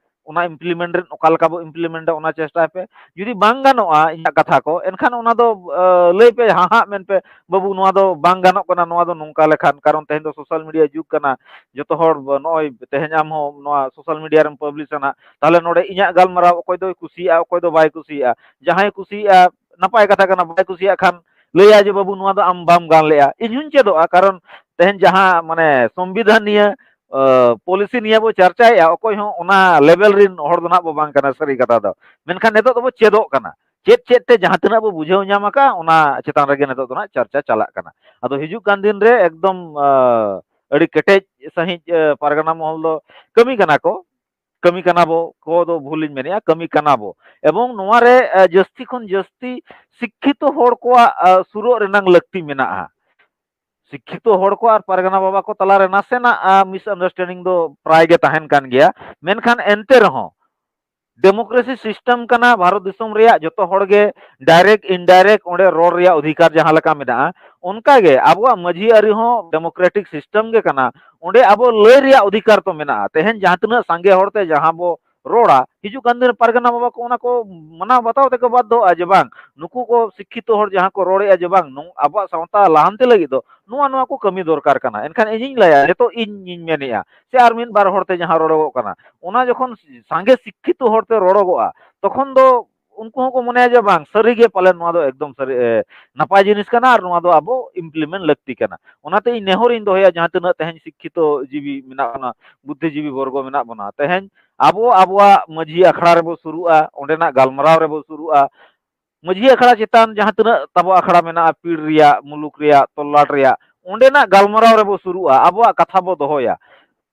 ᱚᱱᱟ implement ᱨᱮ ᱚᱠᱟ ᱞᱮᱠᱟ ᱵᱚ implement ᱟ, ᱚᱱᱟ ᱪᱮᱥᱴᱟᱭ ᱯᱮ᱾ ᱡᱩᱫᱤ ᱵᱟᱝ ᱜᱟᱱᱚᱜᱼᱟ ᱤᱧᱟᱹᱜ ᱠᱟᱛᱷᱟ ᱠᱚ, ᱮᱱᱠᱷᱟᱱ ᱚᱱᱟ ᱫᱚ, ᱟ, ᱞᱟᱹᱭ ᱯᱮ, ᱦᱟᱸ ᱦᱟᱸᱜ ᱢᱮᱱ ᱯᱮ, "ᱵᱟᱹᱵᱩ, ᱱᱚᱣᱟ ᱫᱚ ᱵᱟᱝ ᱜᱟᱱᱚᱜ ᱠᱟᱱᱟ, ᱱᱚᱣᱟ ᱫᱚ ᱱᱚᱝᱠᱟ ᱞᱮᱠᱷᱟᱱ", ᱠᱟᱨᱚᱱ ᱛᱮᱦᱮᱧ ᱫᱚ social media ᱡᱩᱜᱽ ᱠᱟᱱᱟ᱾ ᱡᱚᱛᱚ ᱦᱚᱲ ᱵᱚ-, ᱱᱚᱜᱼᱚᱭ ᱛᱮᱦᱮᱧ ᱟᱢ ᱦᱚᱸ ᱱᱚᱣᱟ social media ᱨᱮᱢ publish ᱟ ᱱᱟᱜ, ᱛᱟᱦᱚᱞᱮ ᱱᱚᱰᱮ ᱤᱧᱟᱹᱜ ᱜᱟᱞᱢᱟᱨᱟᱣ ᱚᱠᱚᱭ ᱫᱚᱭ ᱠᱩᱥᱤᱭᱟᱜᱼᱟ, ᱚᱠᱚᱭ ᱫᱚ ᱵᱟᱭ ᱠᱩᱥᱤᱭᱟᱜᱼᱟ᱾ ᱡᱟᱦᱟᱸᱭ ᱠᱩᱥᱤᱭᱟᱜᱼᱟ, ᱱᱟᱯᱟᱭ ᱠᱟᱛᱷᱟ ᱠᱟᱱᱟ, ᱵᱟᱭ ᱠᱩᱥᱤᱭᱟᱜ ᱠᱷᱟᱱ ᱞᱟᱹᱭᱟ ᱡᱮ, "ᱵᱟᱹᱵᱩ, ᱱᱚᱣᱟ ᱫᱚ ᱟᱢ ᱵᱟᱢ ᱜᱟᱱ ᱞᱮᱜᱼᱟ᱾" ᱤᱧ ᱦᱚᱸᱧ ᱪᱮᱫᱚᱜᱼᱟ, ᱠᱟᱨᱚᱱ ᱛᱮᱦᱮᱧ ᱡᱟᱦᱟᱸ, ᱢᱟᱱᱮ, ᱥᱚᱝᱵᱤᱫᱷᱟᱱᱤᱭᱟᱹ, ᱟ, policy ᱱᱤᱭᱟᱹ ᱵᱚ ᱪᱟᱨᱪᱟᱭᱮᱫᱼᱟ, ᱚᱠᱚᱭ ᱦᱚᱸ ᱚᱱᱟ level ᱨᱮᱱ ᱦᱚᱲ ᱫᱚ ᱱᱟᱜ ᱵᱚ ᱵᱟᱝ ᱠᱟᱱᱟ, ᱥᱟᱹᱨᱤ ᱠᱟᱛᱷᱟ ᱫᱚ᱾ ᱢᱮᱱᱠᱷᱟᱱ ᱱᱤᱛᱚᱜ ᱫᱚᱵᱚ ᱪᱮᱫᱚᱜ ᱠᱟᱱᱟ᱾ ᱪᱮᱫ ᱪᱮᱫ ᱛᱮ ᱡᱟᱦᱟᱸ ᱛᱤᱱᱟᱹᱜ ᱵᱚ ᱵᱩᱡᱷᱟᱹᱣ ᱧᱟᱢ ᱟᱠᱟᱫ, ᱚᱱᱟ ᱪᱮᱛᱟᱱ ᱨᱮᱜᱮ ᱱᱤᱛᱚᱜ ᱫᱚ ᱱᱟᱜ ᱪᱟᱨᱪᱟ ᱪᱟᱞᱟᱜ ᱠᱟᱱᱟ᱾ ᱟᱫᱚ ᱦᱤᱡᱩᱜ ᱠᱟᱱ ᱫᱤᱱ ᱨᱮ ᱮᱠᱫᱚᱢ, ᱟ, ᱟᱹᱰᱤ ᱠᱮᱴᱮᱡ ᱥᱟᱺᱦᱤᱡ, ᱟ, ᱯᱟᱨᱜᱟᱱᱟ ᱢᱚᱦᱚᱞ ᱫᱚ ᱠᱟᱹᱢᱤ ᱠᱟᱱᱟ ᱠᱚ, ᱠᱟᱹᱢᱤ ᱠᱟᱱᱟ ᱵᱚ, ᱠᱚ ᱫᱚ ᱵᱷᱩᱞᱤᱧ ᱢᱮᱱᱮᱫᱼᱟ, ᱠᱟᱹᱢᱤ ᱠᱟᱱᱟ ᱵᱚ᱾ ᱮᱵᱚᱝ ᱱᱚᱣᱟ ᱨᱮ, ᱟ, ᱡᱟᱹᱥᱛᱤ ᱠᱷᱚᱱ ᱡᱟᱹᱥᱛᱤ ᱥᱤᱠᱠᱷᱤᱛᱚ ᱦᱚᱲ ᱠᱚᱣᱟᱜ, ᱟ, ᱥᱩᱨᱚᱜ ᱨᱮᱱᱟᱝ ᱞᱟᱹᱠᱛᱤ ᱢᱮᱱᱟᱜᱼᱟ᱾ ᱥᱤᱠᱠᱷᱤᱛᱚ ᱦᱚᱲ ᱠᱚ ᱟᱨ ᱯᱟᱨᱜᱟᱱᱟ ᱵᱟᱵᱟ ᱠᱚ ᱛᱟᱞᱟᱨᱮ ᱱᱟᱥᱮᱱᱟᱜ ᱢᱤᱥᱟᱱᱰᱟᱨᱥᱴᱮᱱᱰᱤᱝ ᱫᱚ ᱯᱨᱟᱭ ᱜᱮ ᱛᱟᱦᱮᱱ ᱠᱟᱱ ᱜᱮᱭᱟ᱾ ᱢᱮᱱᱠᱷᱟᱱ ᱮᱱᱛᱮ ᱨᱮᱦᱚᱸ ᱰᱮᱢᱳᱠᱨᱮᱥᱤ ᱥᱤᱥᱴᱮᱢ ᱠᱟᱱᱟ ᱵᱷᱟᱨᱚᱛ ᱫᱤᱥᱚᱢ ᱨᱮᱭᱟᱜ, ᱡᱚᱛᱚ ᱦᱚᱲ ᱜᱮ ᱰᱟᱭᱨᱮᱠᱴ ᱤᱱᱰᱟᱭᱨᱮᱠᱴ ᱚᱸᱰᱮ ᱨᱚᱲ ᱨᱮᱭᱟᱜ ᱚᱫᱷᱤᱠᱟᱨ ᱡᱟᱦᱟᱸ ᱞᱮᱠᱟ ᱢᱮᱱᱟᱜᱼᱟ, ᱚᱱᱠᱟ ᱜᱮ ᱟᱵᱚᱣᱟᱜ ᱢᱟᱹᱡᱷᱤ ᱟᱹᱨᱤ ᱦᱚᱸ ᱰᱮᱢᱳᱠᱨᱮᱴᱤᱠ ᱥᱤᱥᱴᱮᱢ ᱜᱮ ᱠᱟᱱᱟ᱾ ᱚᱸᱰᱮ ᱟᱵᱚ ᱞᱟᱹᱭ ᱨᱮᱭᱟᱜ ᱚᱫᱷᱤᱠᱟᱨ ᱛᱚ ᱢᱮᱱᱟᱜᱼᱟ᱾ ᱛᱮᱦᱮᱧ ᱡᱟᱦᱟᱸ ᱛᱤᱱᱟᱹᱜ ᱥᱟᱸᱜᱮ ᱦᱚᱲᱛᱮ ᱡᱟᱦᱟᱸ ᱵᱚ ᱨᱚᱲᱟ, ᱦᱤᱡᱩᱜ ᱠᱟᱱ ᱫᱤᱱ ᱨᱮ ᱯᱟᱨᱜᱟᱱᱟ ᱵᱟᱵᱟ ᱠᱚ ᱚᱱᱟ ᱠᱚ ᱢᱟᱱᱟᱣ ᱵᱟᱛᱟᱣ ᱛᱮᱠᱚ ᱵᱟᱫᱽᱫᱷᱚᱜᱼᱟ ᱡᱮ ᱵᱟᱝ, ᱱᱩᱠᱩ ᱠᱚ ᱥᱤᱠᱠᱷᱤᱛᱚ ᱦᱚᱲ ᱡᱟᱦᱟᱸ ᱠᱚ ᱨᱚᱲᱮᱫᱼᱟ ᱡᱮ ᱵᱟᱝ, ᱱᱚᱝ-, ᱟᱵᱚᱣᱟᱜ ᱥᱟᱶᱛᱟ ᱞᱟᱦᱟᱱᱛᱤ ᱞᱟᱹᱜᱤᱫ ᱫᱚ ᱱᱚᱣᱟ ᱱᱚᱣᱟ ᱠᱚ ᱠᱟᱹᱢᱤ ᱫᱚᱨᱠᱟᱨ ᱠᱟᱱᱟ᱾ ᱮᱱᱠᱷᱟᱱ ᱤᱧᱤᱧ ᱞᱟᱹᱭᱟ, ᱱᱤᱛᱚᱜ ᱤᱧ, ᱤᱧ ᱢᱮᱱᱮᱫᱼᱟ, ᱥᱮ ᱟᱨ ᱢᱤᱫ ᱵᱟᱨ ᱦᱚᱲᱛᱮ ᱡᱟᱦᱟᱸ ᱨᱚᱲᱚᱜᱚᱜ ᱠᱟᱱᱟ, ᱚᱱᱟ ᱡᱚᱠᱷᱚᱱ ᱥᱟᱸᱜᱮ ᱥᱤᱠᱠᱷᱤᱛᱚ ᱦᱚᱲᱛᱮ ᱨᱚᱲᱚᱜᱚᱜᱼᱟ, ᱛᱚᱠᱷᱚᱱ ᱫᱚ ᱩᱱᱠᱩ ᱦᱚᱸᱠᱚ ᱢᱚᱱᱮᱭᱟ ᱡᱮ ᱵᱟᱝ, ᱥᱟᱹᱨᱤᱜᱮ ᱯᱟᱞᱮᱱ ᱱᱚᱣᱟ ᱫᱚ ᱮᱠᱫᱚᱢ ᱥᱟᱹᱨᱤ, ᱮ, ᱱᱟᱯᱟᱭ ᱡᱤᱱᱤᱥ ᱠᱟᱱᱟ ᱟᱨ ᱱᱚᱣᱟ ᱫᱚ ᱟᱵᱚ implement ᱞᱟᱹᱠᱛᱤ ᱠᱟᱱᱟ᱾ ᱚᱱᱟᱛᱮ ᱤᱧ ᱱᱮᱦᱚᱨᱤᱧ ᱫᱚᱦᱚᱭᱟ, ᱡᱟᱦᱟᱸ ᱛᱤᱱᱟᱹᱜ ᱛᱮᱦᱮᱧ ᱥᱤᱠᱠᱷᱤᱛᱚ ᱡᱤᱵᱤ ᱢᱮᱱᱟᱜ ᱵᱚᱱᱟ, ᱵᱩᱫᱽᱫᱷᱤᱡᱤᱵᱤ ᱵᱚᱨᱜᱚ ᱢᱮᱱᱟᱜ ᱵᱚᱱᱟ, ᱛᱮᱦᱮᱧ ᱟᱵᱚ ᱟᱵᱚᱣᱟᱜ ᱢᱟᱹᱡᱷᱤ ᱟᱠᱷᱲᱟ ᱨᱮᱵᱚ ᱥᱩᱨᱩᱜᱼᱟ, ᱚᱸᱰᱮᱱᱟᱜ ᱜᱟᱞᱢᱟᱨᱟᱣ ᱨᱮᱵᱚ ᱥᱩᱨᱩᱜᱼᱟ᱾ ᱢᱟᱹᱡᱷᱤ ᱟᱠᱷᱲᱟ ᱪᱮᱛᱟᱱ ᱡᱟᱦᱟᱸ ᱛᱤᱱᱟᱹᱜ ᱛᱟᱵᱚ ᱟᱠᱷᱲᱟ ᱢᱮᱱᱟᱜᱼᱟ, ᱯᱤᱲ ᱨᱮᱭᱟᱜ, ᱢᱩᱞᱩᱠ ᱨᱮᱭᱟᱜ, ᱛᱚᱞᱞᱟᱴ ᱨᱮᱭᱟᱜ, ᱚᱸᱰᱮᱱᱟᱜ ᱜᱟᱞᱢᱟᱨᱟᱣ ᱨᱮᱵᱚ ᱥᱩᱨᱩᱜᱼᱟ, ᱟᱵᱚᱣᱟᱜ ᱠᱟᱛᱷᱟ ᱵᱚ ᱫᱚᱦᱚᱭᱟ᱾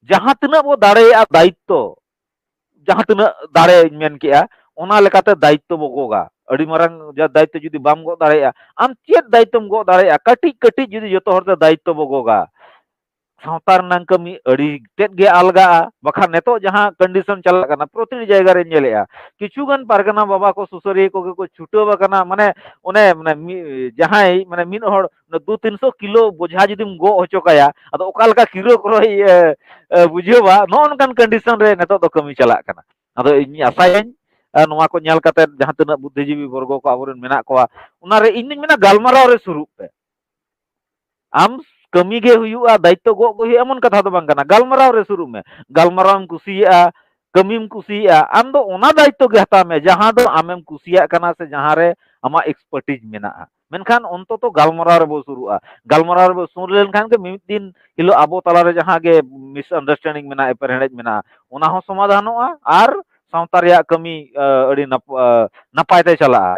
ᱡᱟᱦᱟᱸ ᱛᱤᱱᱟᱹᱜ ᱵᱚ ᱫᱟᱲᱮᱭᱟᱜᱼᱟ ᱫᱟᱭᱤᱛᱛᱚ, ᱡᱟᱦᱟᱸ ᱛᱤᱱᱟᱹᱜ ᱫᱟᱲᱮᱧ ᱢᱮᱱ ᱠᱮᱜᱼᱟ, ᱚᱱᱟ ᱞᱮᱠᱟᱛᱮ ᱫᱟᱭᱤᱛᱛᱚ ᱵᱚ ᱜᱚᱜᱟ᱾ ᱟᱹᱰᱤ ᱢᱟᱨᱟᱝ ᱡᱟ ᱫᱟᱭᱤᱛᱛᱚ ᱡᱩᱫᱤ ᱵᱟᱢ ᱜᱚᱜ ᱫᱟᱲᱮᱭᱟᱜᱼᱟ, ᱟᱢ ᱪᱮᱫ ᱫᱟᱭᱤᱛᱛᱚᱢ ᱜᱚᱜ ᱫᱟᱲᱮᱭᱟᱜᱼᱟ? ᱠᱟᱹᱴᱤᱡ ᱠᱟᱹᱴᱤᱡ ᱡᱩᱫᱤ ᱡᱚᱛᱚ ᱦᱚᱲᱛᱮ ᱫᱟᱭᱤᱛᱛᱚ ᱵᱚ ᱜᱚᱜᱟ, ᱥᱟᱶᱛᱟ ᱨᱮᱱᱟᱜ ᱠᱟᱹᱢᱤ ᱟᱹᱰᱤ ᱛᱮᱫ ᱜᱮ ᱟᱞᱜᱟᱜᱼᱟ᱾ ᱵᱟᱠᱷᱟᱱ ᱱᱤᱛᱚᱜ ᱡᱟᱦᱟᱸ condition ᱪᱟᱞᱟᱜ ᱠᱟᱱᱟ, ᱯᱨᱚᱛᱤᱴᱤ ᱡᱟᱭᱜᱟ ᱨᱮᱧ ᱧᱮᱞᱮᱜᱼᱟ, ᱠᱤᱪᱷᱩ ᱜᱟᱱ ᱯᱟᱨᱜᱟᱱᱟ ᱵᱟᱵᱟ ᱠᱚ, ᱥᱩᱥᱟᱹᱨᱤᱭᱟᱹ ᱠᱚᱜᱮ ᱠᱚ ᱪᱷᱩᱴᱟᱹᱣ ᱟᱠᱟᱱᱟ, ᱢᱟᱱᱮ ᱚᱱᱮ, ᱢᱟᱱᱮ ᱢᱤ-, ᱡᱟᱦᱟᱸᱭ ᱢᱟᱱᱮ ᱢᱤᱫ ᱦᱚᱲ ᱫᱩ ᱛᱤᱱᱥᱚ ᱠᱤᱞᱳ ᱵᱚᱡᱷᱟ ᱡᱩᱫᱤᱢ ᱜᱚᱜ ᱦᱚᱪᱚ ᱠᱟᱭᱟ, ᱟᱫᱚ ᱚᱠᱟ ᱞᱮᱠᱟ ᱠᱤᱨᱳ ᱠᱨᱚᱭ, ᱮ, ᱮ, ᱵᱩᱡᱷᱟᱹᱣᱟ, ᱱᱚᱜᱼᱚ ᱱᱚᱝᱠᱟᱱ condition ᱨᱮ ᱱᱤᱛᱚᱜ ᱫᱚ ᱠᱟᱹᱢᱤ ᱪᱟᱞᱟᱜ ᱠᱟᱱᱟ᱾ ᱟᱫᱚ ᱤᱧ ᱟᱥᱟᱭᱟᱹᱧ, ᱮ, ᱱᱚᱣᱟ ᱠᱚ ᱧᱮᱞ ᱠᱟᱛᱮ ᱡᱟᱦᱟᱸ ᱛᱤᱱᱟᱹᱜ ᱵᱩᱫᱽᱫᱷᱤᱡᱤᱵᱤ ᱵᱚᱨᱜᱚ ᱠᱚ ᱟᱵᱚᱨᱮᱱ ᱢᱮᱱᱟᱜ ᱠᱚᱣᱟ, ᱚᱱᱟᱨᱮ ᱤᱧ ᱫᱩᱧ ᱢᱮᱱᱟ ᱜᱟᱞᱢᱟᱨᱟᱣ ᱨᱮ ᱥᱩᱨᱩᱜ ᱯᱮ᱾ ᱟᱢ ᱠᱟᱹᱢᱤ ᱜᱮ ᱦᱩᱭᱩᱜᱼᱟ, ᱫᱟᱭᱤᱛᱛᱚ ᱜᱚᱜ ᱜᱮ ᱦᱩᱭᱩᱜᱼᱟ, ᱮᱢᱚᱱ ᱠᱟᱛᱷᱟ ᱫᱚ ᱵᱟᱝ ᱠᱟᱱᱟ᱾ ᱜᱟᱞᱢᱟᱨᱟᱣ ᱨᱮ ᱥᱩᱨᱩᱜ ᱢᱮ᱾ ᱜᱟᱞᱢᱟᱨᱟᱣ ᱮᱢ ᱠᱩᱥᱤᱭᱟᱜᱼᱟ, ᱠᱟᱹᱢᱤᱢ ᱠᱩᱥᱤᱭᱟᱜᱼᱟ, ᱟᱢ ᱫᱚ ᱚᱱᱟ ᱫᱟᱭᱤᱛᱛᱚ ᱜᱮ ᱦᱟᱛᱟᱣ ᱢᱮ, ᱡᱟᱦᱟᱸ ᱫᱚ ᱟᱢᱮᱢ ᱠᱩᱥᱤᱭᱟᱜ ᱠᱟᱱᱟ ᱥᱮ ᱡᱟᱦᱟᱸ ᱨᱮ ᱟᱢᱟᱜ expertise ᱢᱮᱱᱟᱜᱼᱟ᱾ ᱢᱮᱱᱠᱷᱟᱱ ᱚᱱᱛᱚᱛᱚ ᱜᱟᱞᱢᱟᱨᱟᱣ ᱨᱮᱵᱚ ᱥᱩᱨᱩᱜᱼᱟ᱾ ᱜᱟᱞᱢᱟᱨᱟᱣ ᱨᱮᱵᱚ ᱥᱩᱨ ᱞᱮᱱᱠᱷᱟᱱ ᱜᱮ ᱢᱤᱫ ᱫᱤᱱ ᱦᱤᱞᱳᱜ ᱟᱵᱚ ᱛᱟᱞᱟᱨᱮ ᱡᱟᱦᱟᱸ ᱜᱮ misunderstanding ᱢᱮᱱᱟᱜᱼᱟ, ᱮᱯᱮᱨᱦᱮᱸᱰᱮᱡ ᱢᱮᱱᱟᱜᱼᱟ, ᱚᱱᱟ ᱦᱚᱸ ᱥᱚᱢᱟᱫᱷᱟᱱᱚᱜᱼᱟ ᱟᱨ ᱥᱟᱶᱛᱟ ᱨᱮᱭᱟᱜ ᱠᱟᱹᱢᱤ, ᱟ, ᱟᱹᱰᱤ ᱱᱟᱯ-, ᱟ, ᱱᱟᱯᱟᱭ ᱛᱮ ᱪᱟᱞᱟᱜᱼᱟ᱾